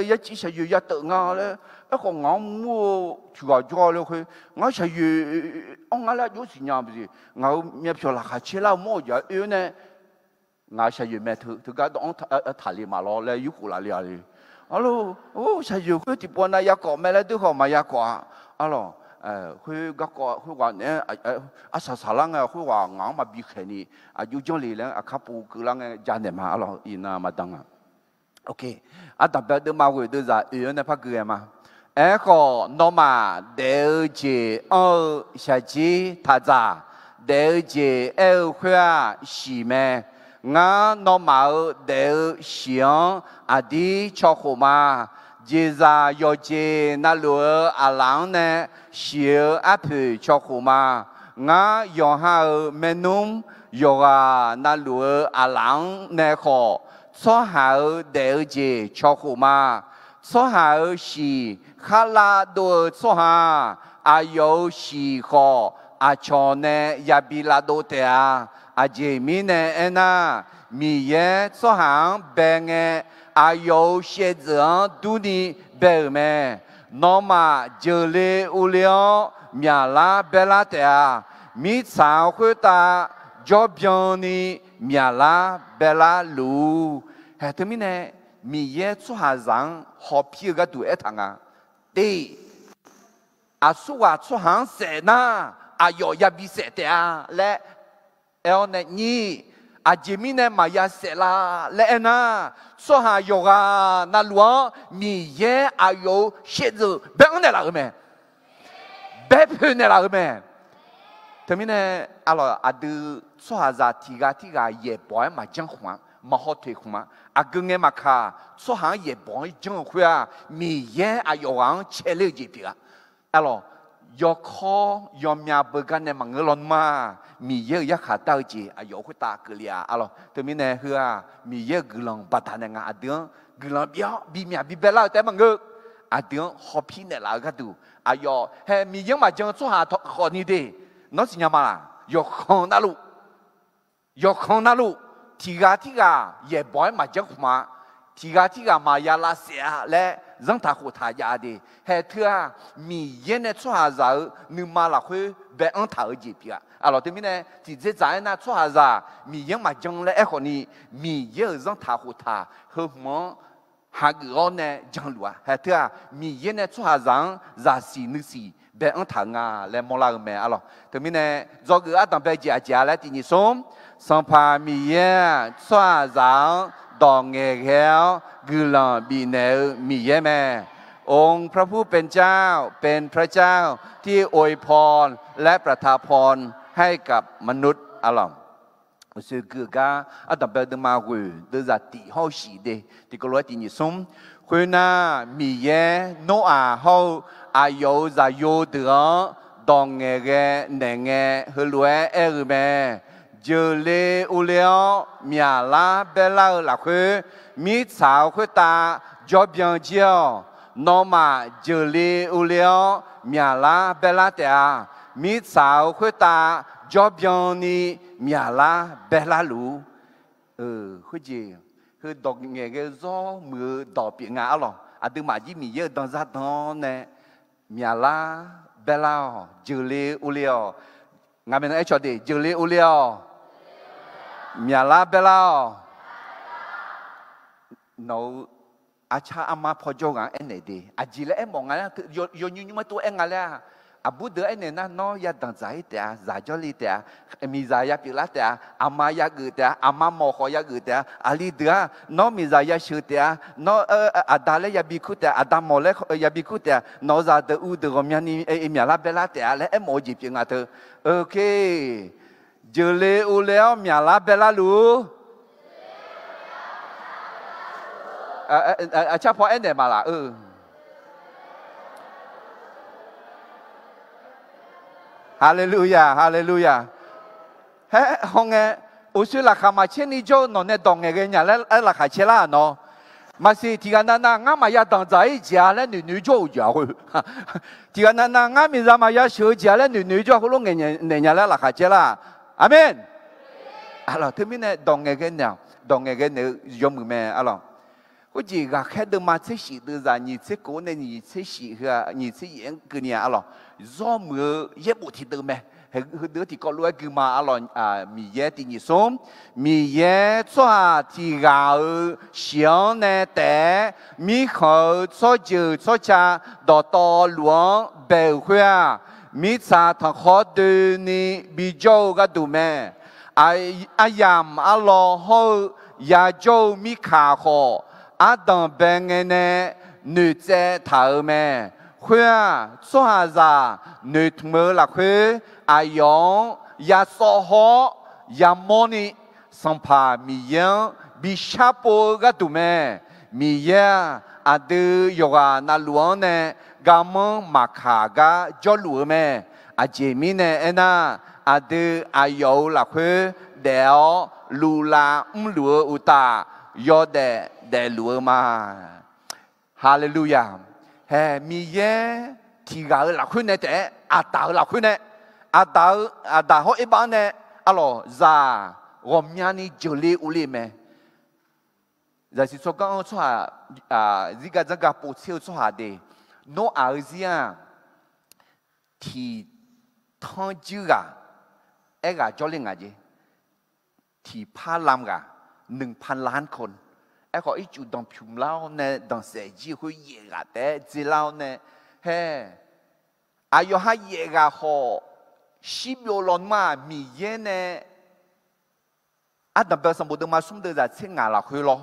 yaciv shaqyoeq yateuf nga laer, aerkhawf ngaq-anr mur-eu tiq ghaq jawr-a laer khoer, ngar shaqyoeq anr nga laer aqjox siqnya-eu jeq, ngaq-euq myavpyawq laqkhaq caer lar-eu mawr-eu jeq-anr oe-awr nae, ngaq-euq shaqyoeq mae teu, teugar dawv-anr taqle maqlawr laer yurkhof laf le-a le. Arlawr, or, shaqyoeq khoer tiqpov nav yakawv mae laer deur khawf maqyakawv-a. Arlawq, khoer garkawv khoerghaq naeq-aer arsaq saqlar ngae khoerghaq ngaq-anr maqbi khaeq ni, aqjox janrle laer aqkar pov keuvlar ngae janaeq ma. Arlawq, iqnan maqdan nga. Ardanqbae deuvma ghoeq deuvzaq oe-awr nae par gui ghae ma. Aerkhawf, nawmaf daef-eu jeq anr-eu shaqjir taq dzaq. Daef-eu jeq aer-eu khoer-aq, shiq mae. Ngar nawmaf-euq daef-eu shiq-anr aqdir cawkhof ma. Jeqzaq yawqjeq navluf-eu aqlaf-anr nae shiq-eu arpoeq cawkhof ma. Ngar yawqha-euq maernmr yawqghaq navluf-eu aqlaf-anr nae khawf, tsawrhaq-euq daef-eu jeq cawkhof ma. Tsawrhaq-euq shiq kharlav dov-eu tsawrhaq, aqyawf-euq shiq khawf aqcawq nae yabi lavdov taef-a. Aqjeq mirnae aernar, Miqyaer tsawrhaq-anr bae ngae, aqyawf-euq shaevdzeuf-anr durni bae-euq mae. Nawmaf jeuqle urle-awr myaqlar baelar taef-a. Mirtsaq-anr khoertav jawrbyanni myaqlar baelar luf-ur. Haeq teumirnae, Miqyaer tsawrhaqzaq-anr hawpir-eu gharduq aertaq nga. Tiq, aqsurghaq tsawrhaq-anr saef nar, aqyawf yabi saef taef-a laer aer-awr nae nyir, aqjeq mirnae maqya saef la laer aernar, tsawrhaq yawqghaq navluf-anr Miqyaer aqyawf-euq shaevdzeuf bae-anr naeqlaf-euq mae. Bae poeq naeqlaf-euq mae. Teumirnae, aqlawq aqdui tsawrhaqzaq tiq ghaq tirghaq yaeqbawq-aer maqjanr khmq-a, maqhaw toeq khmq-a. Aqgeu ngae maqkaq, tsawrhaq-anr yaeqbawq-aer janr-eu khoer-aq, Miqyaer aqyawf ghaq-anr caeler-eu jeq pyeuf-a. Aqlawq, yawkawr yawmya beugar nae maqngeur lawnmr-aq, Miqyaer-euq yarkhaq dar-eu jeq aqyawf khoertav keuvle-a. Aqlawq, teumirnae heu-aq, Miqyaer-euq guiqlanq baqdanae nga. Aqdui-anr guiqlanq bif-awr bimyaq bibae lar-eu taef-aer maqngeur. Aqdui-anr hawpir naeqlaf-eu gharduq, aqyawf hae Miqyaer-anr maqjan-eu tsawrhaq khawfni de, nawr siqnya ma laq? Yawqkhanq navluf, yawqkhanq navluf, tiq ghaq tirghaq yaeqbawq-aer maqjanr khmq-a, tiq ghaq tirghaq maqya lavsaef-a laer zanrtaq khoftaq jav-a de. Hae teu-aq, Miqyaer nae tsawrhaqzaq-euq nuima lafkhoer bae-anr taq-eu jeq pyeuf-a. Aqlawq teumirnae tiqdzerdzaq aernar, tsawrhaqzaq Miqyaer-anr maqjan laer aerkhawfni, Miqyaer-euq zanrtaq khoftaq heu hmq-anr hageuf-awr nae janluf-a. Hae teu-aq, Miqyaer nae tsawrhaqzaq-anr zaqsiq nuisiq bae-anr taq-eu nga laer mawrlar-eu mae. Aqlawq teumirnae, dzawgeuf ardanqbae jeq aqjeq-a laer tiq nyiq smr, Sanqpaq Miqyaer-aq, tsawrhaqzaq-anr dawq ngaeqghae-awr guiqlanq bifnaeq-eu Miqyaer mae. องค์พระผู้เป็นเจ้า เป็นพระเจ้าที่อวยพรและประทานพรให้กับมนุษย์ aqlawq. Uqsoer gui-eu gar ardanqbae deuvma ghoeq deuvzaq tif hawr-eu shif de, tiqkawv lof-aer tiq nyiq smr. Khoernar, Miqyaer Noraq hawr-eu aqyawf-euq zaqyo deuq-anr dawq ngaeqghae naeqngae heulof-aer aer-eu mae. Jeuqle urle-awr myaqlar baerlar-eu lafkhoer, mirtsaq-euq khoertav jawrbyan jir-awq. Nawmaf jeuqle urle-awr myaqlar baerlar taef-a. Mirtsaq-euq khoertav jawrbyan ni myaqlar baerlar luf-ur. Khoerjeq, heu dawq ngaeqghae-eu zawr muiq-eu dawq pyeuf nga arlawq. Aqduimaf jir Miqyaer-euq danzar dan-awr nae myaqlar baerlar-awq, jeuqle urle-awq. Ngaq maeqnan aer cawq de, jeuqle urle-awq, myaqlar baerlar-awq. Nawq-euq arcar armar pawjawr ghaq-anr aernaeq de, aqjeq laer aermawf nga laer, yawnymr nymr-aer tov-aer nga laer-aq, aqbur deuq aernaeq nar, nawr yadanq dzaq-ir taef-a, zaq jawrle taef-a, miqzaq yapyeuflar taef-a, aqma yageuf taef-a, aqma mawf khawf yageuf taef-a, aqli deuq-aq nawr miqzaq yasheuq taef-a, nawr aqda laer yabi kur taef-a, aqda mawf laer yabi kur taef-a, nawq-euq zaqdeuq uvdeuq ghawqmyani myaqlar baerlar taef-a laer aermawf-eu jeq pyeuf nga teu. Oke. Jeuqle urle-awr myaqlar baerlar luf-ur. Aqcar paw aernaeq maqlaq-eu. Haleluya, haleluya. Haer haw ngae, uqshoe laqkhaq maqcaer ni jawr-eu nawq nae dawq ngaeqghae nya laer aer laqkhaq caer lar-aq nawr. Maqsiq, tiqghaq navnav ngar maqya danqdzaq-ir jeq-a laer noeqnoeq-ir jawr-euq jeq-a khoer. Tiqghaq navnav ngar miqzaq maqya sheuq-eu jeq-a laer noeqnoeq-ir jawr-a khoerlof ngaeqnaeq nya laer laqkhaq caer lar-aq. Aqmeq. Arlawq, teumirnae dawq ngaeqghae naeq-awq, dawq ngaeqghae naeq-eu yawmuiq mae arlawq. Khoerjeq ghaqkhaer deuvma tser shif deuvzaq nyiq tser kof-anr nae nyiq tser shif heu-aq nyiq tser yaef-anr keuvni-a arlawq. Zawr muiq-eu yaerbof tiqdeuv mae. Heudeuq-anr tiqkawv lof-aer gui ma arlawq. Miqyaer tiq nyiq smr. Miqyaer tsawrhaq tiq ghaq-euq shiq-anr nae taef-aer mirkhanq-euq tsawrjeuq tsawrca dawqtawvluf-anr bae-euq khoer-aq, mirtsaq tanqkhawr doeni bijawr-eu gharduq mae. Aryamq arlawr hawr-eu yajawr-eu mirkaq khawf, ardanq bae ngae nae noeqtsaev taq-euq mae. Khoer-aq, tsawrhaqzaq noeqtmq-eu lafkhoer aqyawf-anr yasawv hawr-awr yamawrni, Sanqpaq Miqyaer-anr bi sharpov-eu gharduq mae. Miqyaer-aq, aqdui yawqghaq navluf-anr nae garmanr maqkaq gar jawrluf-eu mae. Aqjeq mirnae aernar, aqdui aqyawf-euq lafkhoer daef-awr luflav mrluf-eu uqtaf, yawdaef daefluf-eu ma. Haleluya! Hae, Miqyaer tiq ghaq-euq lafkhoer nae taef-aer, Aqdaq-euq lafkhoer nae, Aqdaq-eu, Aqdaq hawr Erbav-anr nae, arlawq, zaq ghawqmyani jeuqle urle mae. Zaqsiq tsawrganr-anr tsawrhaq, zirgar dzanrgar povtser-eu tsawrhaq de, Noraq-eu zir-aq, tiq tanr juir ghaq, aerghaq jawrler ngaq jeq. Tiq par lam ghaq, หนึ่งพันล้านคน. Aerkhawf, ircuf danqpymq lar-awr nae danqsaef jir-eu khoer yaef ghaq taef-aer dzelar-awr nae, hae, aqyawf ha yaef ghaq khawf, shirbyov lawnmr-aq Miqyaer nae Ardanqbae-eu sanqbof deuvma smr deuvzaq tser ngaq lafkhoer lawr.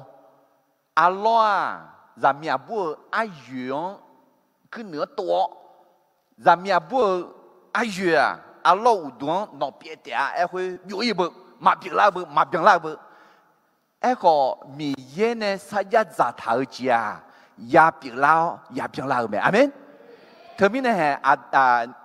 Arlawr-aq, zaqmiq aqbur-euq aryoeq-anr kuirnuiq-anr tov-awr, zaqmiq aqbur-euq aryoeq-aq, arlawr uqduq-anr nawq pyaev taef-a aer khoer byov-ir-eu beu, maqpyeuf lar-eu beu, maqbyan lar-eu beu. Aerkhawf, Miqyaer nae sarjax dzaqtaq-eu jeq-aq, yapyeuf lar-awr yabyan lar-eu mae. Aqmeq. Teumirnae hae,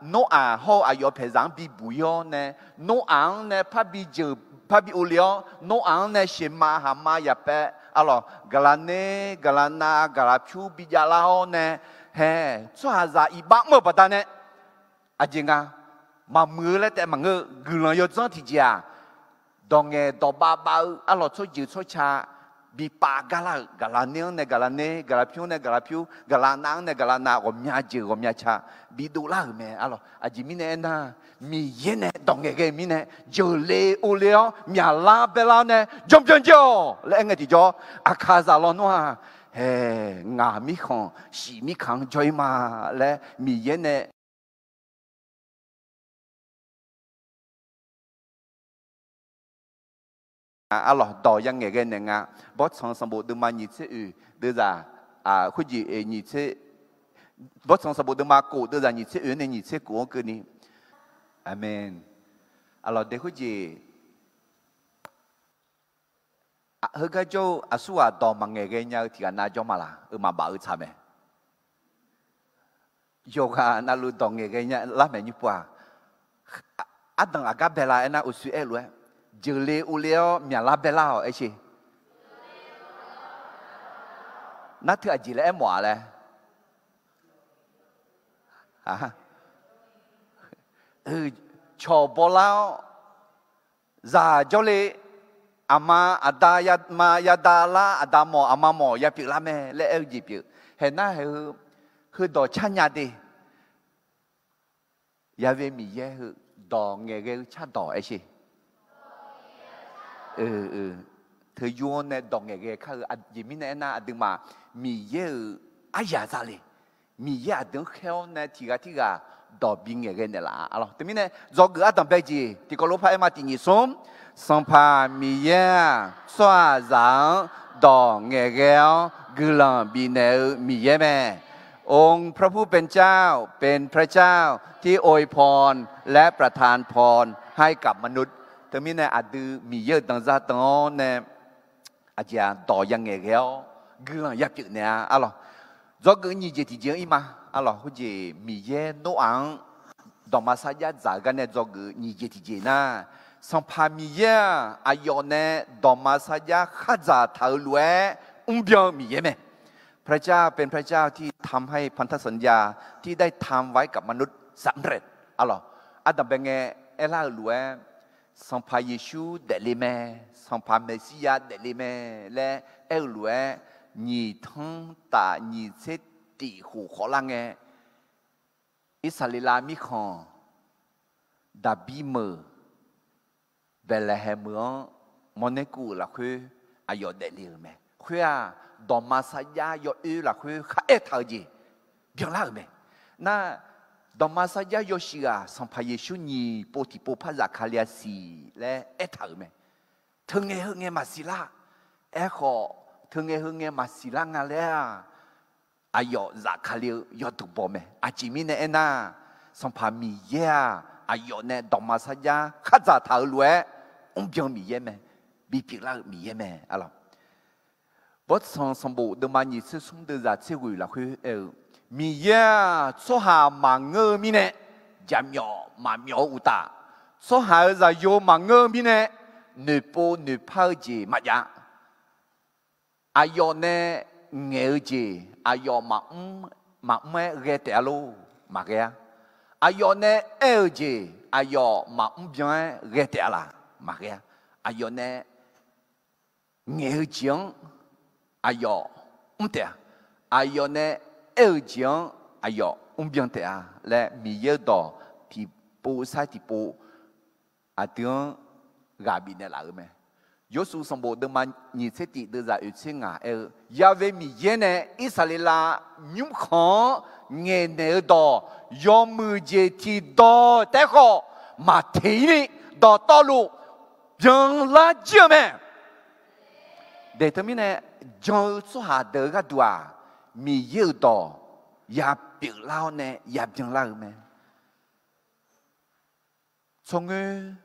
Noraq hawr-eu aqyawf paeqzaq-anr bibuq-ir-awr nae, Noraq-anr nae parbi jeuq parbi ovle-awr, Noraq-anr nae sheuqma haqma yaqpaev, arlawq, gaqlaq ner, gaqlaq nav, gaqlaq pyur bijavlar-awr nae, hae, tsawrhaqzaq iqbax mr-euq baqdanae, aqjeq nga, maqmuiq-eu laer taef maqngeur-eu guiqlanq yawdzanr tiqjeq-aq, dawq ngaeq dawq bavbav-eu arlawq tsawrjeuq tsawrca bipav gar lar-euq, gaqlaq ner-anr nae gaqlaq ner, gaqlaq pyur-anr nae gaqlaq pyur, gaqlaq nav-anr nae gaqlaq nav, ghawqmya jeuq ghawqmya ca bidov lar-euq mae arlawq. Aqjeq mirnae aernar, Miqyaer nae dawq ngaeqghae mirnae jeuqle ovle-awr myaqlar baelar-awr nae janbyan jir-awq laer aer ngae tiqjawr, aqkaqzaq lawnmr-aq, hae, ngaq mirkhanq shif mirkaq-anr jawr-ir ma laer Miqyaer nae arlawq dawq yangaeq ghae naeq nga. Bawrtsanq sanqbof deuvma nyiq tser oeq deuvzaq, khoerjeq nyiq tser, bawrtsanq sanqbof deuvma kof deuvzaq nyiq tser oeq-anr nae nyiq tser kof-anr keuvni. Aqmeq. Arlawq de khoerjeq Heugar jawr-eu aqsurghaq dawq maqngaeq ghae nya-eu tiqghaq nav jawr ma laq? Eumaf baf-eu tsaq mae. Yawqghaq navluf dawq ngaeqghae nya lar maeq nymr pov-aq, ardanq aqgar bae la aernar uqshoe aer-eu lof-aer, jeuqle urle-awr myaqlar bae lar-awq aer sher. Nar teu aqjeq laer aermawf-a laer. Cawq bawlar-awr, zaq jawrle, aqma aqda yama yada lar, aqda mawf aqma mawf ya pyeuflar mae laer aer-eu jeq pyeuf. Haeq nar haeq heu, heudawq car nya de. Ya've Miqyaer heu dawq ngaeqghae-eu cardawq aer sher. Teu yur-anr nae dawq ngaeqghae kar-eu aqjeq mirnae aernar, aqduimaf Miqyaer-euq aryaq zale. Miqyaer aqdui-anr khaer-awr nae tiqghaq tirghaq dawq bi ngaeqghae naeqlaf-a lawq. Teumirnae dzawgeuf ardanq bae jeq tiqkawv lof par aer ma. Tiq nyiq smr, Sanqpaq Miqyaer-aq, tsawrhaqzaq-anr dawq ngaeqghae-awr guiqlanq bifnaeq-eu Miqyaer mae. องค์พระผู้เป็นเจ้า เป็นพระเจ้าที่อวยพร และประทานพรให้กับมนุษย์ Teumirnae aqdui Miqyaer-euq danqzaq danq-awr nae aqjeq-aq dawq ya ngaeqghae-awr guiqlanq ya pyeuf naeq-a arlawq. Dzawgeuf nyiq jeq tiqjeq-anr ir ma. Arlawq, khoerjeq Miqyaer Noraq-anr dawqma sarjax dzaq-eu gar nae dzawgeuf nyiq jeq tiqjeq nar, Sanqpaq Miqyaer-aq, aqyawf nae dawqma sarjax khardzaq taq-euq lof-aer mrbyan-eu Miqyaer mae. พระเจ้าเป็นพระเจ้าที่ทำให้พันธสัญญาที่ได้ทำไว้กับมนุษย์สำเร็จ Arlawq, ardanq bae ngae aerlar-euq lof-aer, Sanqpaq Yeqsur daefle mae, Sanqpaq Meqsirya daefle mae laer aer-eu lof-aer, nyiq tanr taf nyiq tser tif khof khawf lar ngae, Irsaqleqlav mirkhanq Daqbir meuq Baeqlaeqhaeq meuq-anr mawrnaer kuv-euq lafkhoer aqyawf daefle-euq mae. Khoer-aq, dawqma sarjax yawoer lafkhoer kharaer taq-eu jeq byanlar-euq mae. Nar, dawqma sarjax yawshuif ghaq Sanqpaq Yeqsur nyiq pov tiqpov par Zaqkaqli-a siq laer aertaq-euq mae. Teungae heu ngae maqsiq lar. Aerkhawf, teungae heu ngae maqsiq lar nga laer-aq, aqyawf Zaqkaqli-eu yawduq baw mae. Aqjeq mirnae aernar, Sanqpaq Miqyaer-aq, aqyawf nae dawqma sarjax khardzaq taq-euq lof-aer mrbyan Miqyaer mae. Bipyeuf lar-eu Miqyaer mae. Arlawq, Bawrtsanq sanqbof deuvma nyiq tser smr deuvzaq tser ghoeq lafkhoer aer-eu, Miqyaer-aq, tsawrhaq maqngeur-eu mirnae, jaqmyawf maqmyawf-eu uqtaf, tsawrhaq-euq zaqyo maqngeur-eu mirnae, noeqpov noeqpar-eu jeq maqjav. Aqyawf nae ngaeq-eu jeq aqyawf maqmr, maqmr-aer ghae taef-a lor? Maqghae-a. Aqyawf nae aer-eu jeq aqyawf maqmr byan-aer ghae taef-a laq? Maqghae-a. Aqyawf nae ngaeq-eu jeq-anr aqyawf mr taef-a. Aqyawf nae aer-eu jeq-anr aqyawf mr byan taef-a laer Miqyaer-eu dawq tiqpov sair tiqpov aqdui-anr ghaq bifnaeq laf-euq mae. Yorsuv sanqbof deuvma nyiq tser tif deuvzaq oeq tser ngaq aer-eu, Ya've Miqyaer nae Irsaqleqlav nymrkhanq-anr ngaeqnaeq-eu dawq yawmuiq jeq tiqdawq taef-aer khawf maqteq-ir ni, dawqtawvluf byanlar jir-eu mae. Daeq teumirnae jan-eu tsawrhaq deuq-eu gharduq-aq, Miqyaer-euq dawq ya pyeuflar-awr nae ya byanlar-eu mae. Tsawrngoer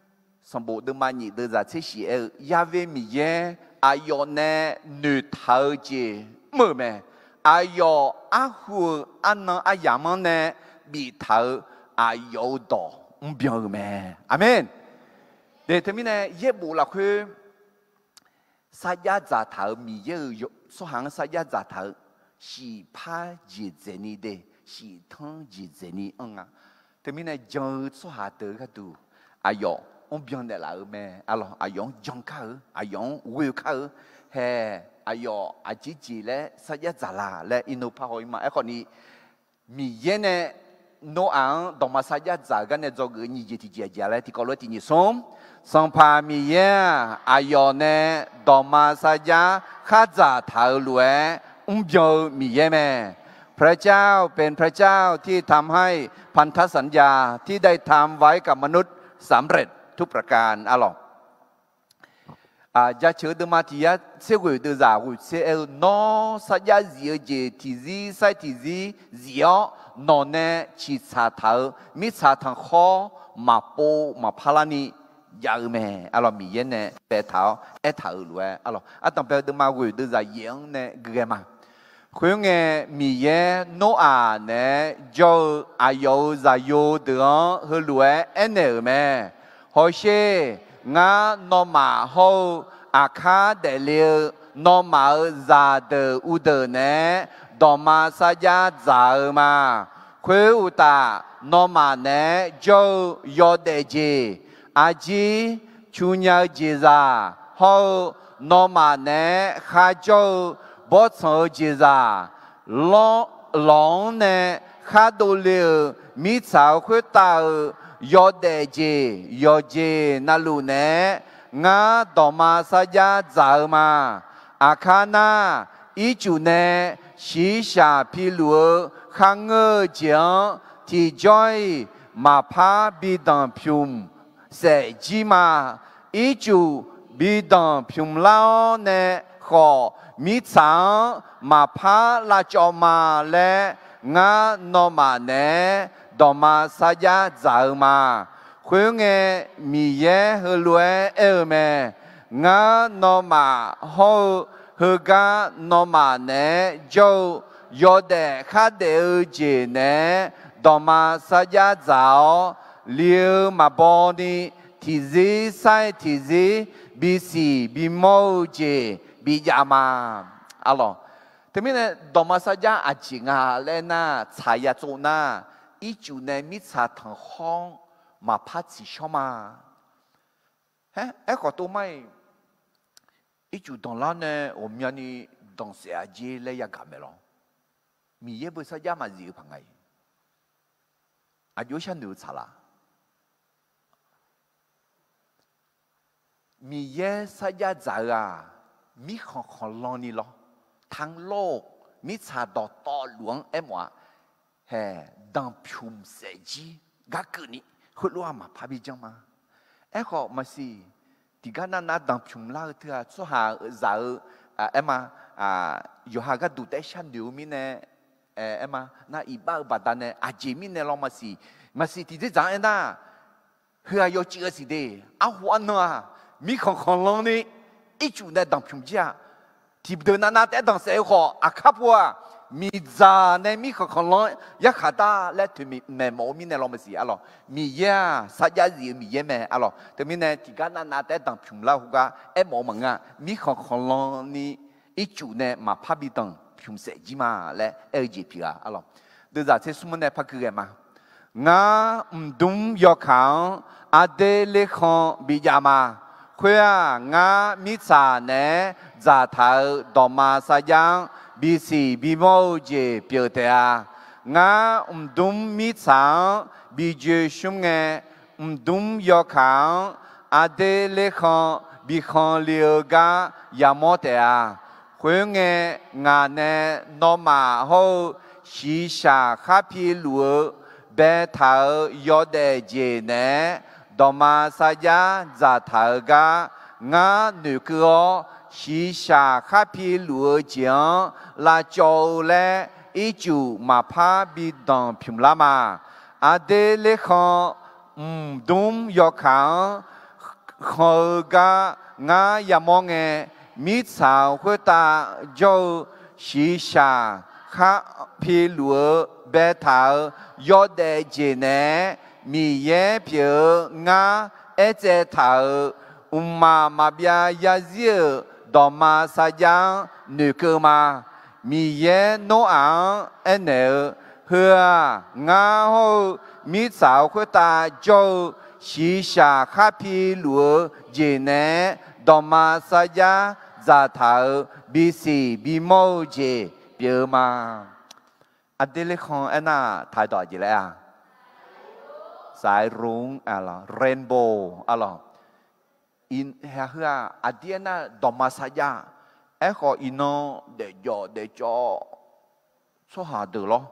sanqbof deuvma nyiq deuvzaq tser shiq aer-eu, Ya've Miqyaer aqyawf nae noeqtaq-eu jeq mr-euq mae. Aqyawf arhu-eu arnan aryamq-anr nae biftaq-eu aqyawf-euq dawq mrbyan-eu mae. Aqmeq. Daeq teumirnae yaerbof lafkhoer sarjax dzaqtaq-euq Miqyaer-euq tsawrhaq-anr sarjax dzaqtaq-eu shiqpar jeq dzaeqni de, shiqtanr jeq dzaeqni anr nga. Teumirnae jan-eu tsawrhaq deuq-eu gharduq aqyawf mrbyan naeqlaf-euq mae. Arlawq, aqyawf-anr jan kar-eu, aqyawf-anr ghoe kar-eu, hae, aqyawf aqjeq jeq laer sarjax dzaq la laer irnov par haw-ir ma. Aerkhawf ni, Miqyaer nae Noraq-anr dawqma sarjax dzaq-euq gar nae dzawgeuf-eu nyiq jeq tiqjeq aqjeq laer tiqkawv lof-aer tiq nyiq smr, Sanqpaq Miqyaer-aq, aqyawf nae dawqma sarjax khardzaq taq-euq lof-aer mrbyan-eu Miqyaer mae. พระเจ้าเป็นพระเจ้าที่ทำให้พันธสัญญาที่ได้ทำไว้กับมนุษย์สำเร็จทุกประการ Arlawq, Jaceuq-eu deuvma tiq yar tser ghoeq deuvzaq ghoeq tser aer-eu, Nawr sarjax zif-eu jeq tiqzir sair tiqzir zif-awr, nawq nae ciqtsaq taq-euq mirtsaq tanqkhawr maqpov maqpar larni jav-eu mae. Arlawq, Miqyaer nae baetaq-awr aertaq-euq lof-aer, arlawq, ardanq bae-eu deuvma ghoeq deuvzaq yaef-anr nae guighae ma. Khoerngae, Miqyaer Noraq naeq-aer jawr-eu aqyawf-euq zaqyo deuq-anr heulof-aer aernaeq-euq mae. Hawsher, ngar nawmaf hawr-eu aqkar daefle-eu nawmaf-euq zaqdeuq uvdeuq naeq-aer dawqma sarjax dzaq-eu ma. Khoeruqtaf, nawmaf naeq-aer jawr-eu yawdaef jeq, arjir, cunya-eu jeqzaq hawr-eu nawmaf naeq-aer kharjawr-eu bawrtsanq-eu jeqzaq, lawq-anr nae khar dovle-euq mirtsaq-euq khoertav-euq yawdaef jeq yawqjeq navluf naeq-aer ngar dawqma sarjax dzaq-eu ma. Aqkar nar, ircuf nae shiqshaq piluf-eu kharngeur-eu jeq-anr tiqjawr-iq maqpar bi danqpymq saef jir ma. Ircuf bi danqpymq lar-awr nae khawf, mirtsaq-anr maqpar lavcawv ma laer, ngar nawmaf naeq-aer dawqma sarjax dzaq-eu ma. Khoerngae, Miqyaer heulof-aer aer-eu mae. Ngar nawmaf hawr-eu heugar nawmaf naeq-aer jawr-eu yawdaef khardaef-eu jeq naeq-aer dawqma sarjax dzaq-awr, li-eu maqbaw ni tiqzir sar-iq tiqzir bisiq bimawr-eu jeq bijav ma. Arlawq, teumirnae dawqma sarjax aqjeq nga laer nar, tsaq ya tsov nar, ircuf nae mirtsaq tanqkhawr-anr maqpar tsiqshawr ma. Aer, aerkhawf tov mar-iq, ircuf danqlar nae ghawqmyani danqsaef-a jer laer yagaq maeq lawr. Miqyaer beu sarjax maqzif-eu paq nga-iq, aqjox sharnoeq-eu tsaqlaq. Miqyaer sarjax dzaq-eu-aq, mirkhanq khanqlan ni lawr, tanqlawr-eu mirtsaq dawqtawvluf-anr aermawf-a, hae, danqpymq saef jir gar keuvni, heulof-aq maqpar bi janr ma. Aerkhawf maqsiq, tiqgar navnav danqpymq lar-eu teu-aq tsawrhaq zaq-eu, aer ma, yawqha gharduq taef-aer sharnoeq-eu mirnae, aer ma, nar iqbax-eu baqdanae aqjeq mirnae lawr maqsiq, maqsiq tiqdzerdzaq-anr aernar, heu-aq yawcuiv-eu siq de, arhu arnan-aq, mirkhanq khanqlan ni ircuf nae danqpymq jir-a. Tiqdeuq navnav taef-aer danqsaef-eu khawf, aqkar pu-aq, miqdzaq nae mirkhanq khanqlan yarkhaq dar laer toeqmaeq mawf-eu mirnae lawr maqsiq arlawq. Miqyaer-aq sarjax zif-eu Miqyaer mae arlawq. Teumirnae tiqgar navnav taef-aer danqpymq lar heugar aermawf-eu maqngeur-a. Mirkhanq khanqlan ni ircuf nae maqpar bi danqpymq saef jir ma laer aer-eu jeq pyeuf-a arlawq. Deuvzaq tser smr-anr nae par gui ghae ma. Ngar mqdmr yawkaq-anr aqdui lerkhan bijav ma. Khoer-aq, ngar mirtsaq naeq-aer dzaqtaq-euq dawqma sarjax-anr bisiq bimawr-eu jeq pyeuf taef-a. Ngar mqdmr mirtsaq-anr bi joe shmr ngae, mqdmr yawkaq-anr aqdui lerkhan bikhanq le-eu gar yamawr taef-a. Khoerngae, ngaq nae nawmaf hawr-eu shiqshaq khar piluf-eu baetaq-euq yawdaef jeq naeq-aer dawqma sarjax dzaqtaq-eu gar ngar noeqkeuv-awr, shiqshaq khar piluf-eu jeq-anr lavcawv-eu laer ircuf maqpar bi danqpymq lar ma. Aqdui lerkhan mqdmr yawkaq-anr khanq-eu gar ngar yamawr ngae, mirtsaq-euq khoertav jawr-eu shiqshaq khar piluf-eu baetaq-euq yawdaef jeq naeq-aer Miqyaer pyeuf-eu ngar aertsaev taq-euq mqmaq maqbyav yarzir-euq dawqma sarjax-anr noeqkeuv ma. Miqyaer Noraq-anr aernaeq-eu, Heu-aq, ngar hawr-eu mirtsaq-euq khoertav jawr-eu shiqshaq khar piluf-eu jeq naeq-aer dawqma sarjax dzaqtaq-euq bisiq bimawr-eu jeq pyeuf-eu ma. Aqdui lerkhan aernar, taqdawq aqjeq laer-a? Saqaerov-anr arlawq, rainbow arlawq. Heu-aq aqdir aernar dawqma sarjax. Aerkhawf iqnan daefjawf daefcawv tsawrhaq deuq lawr.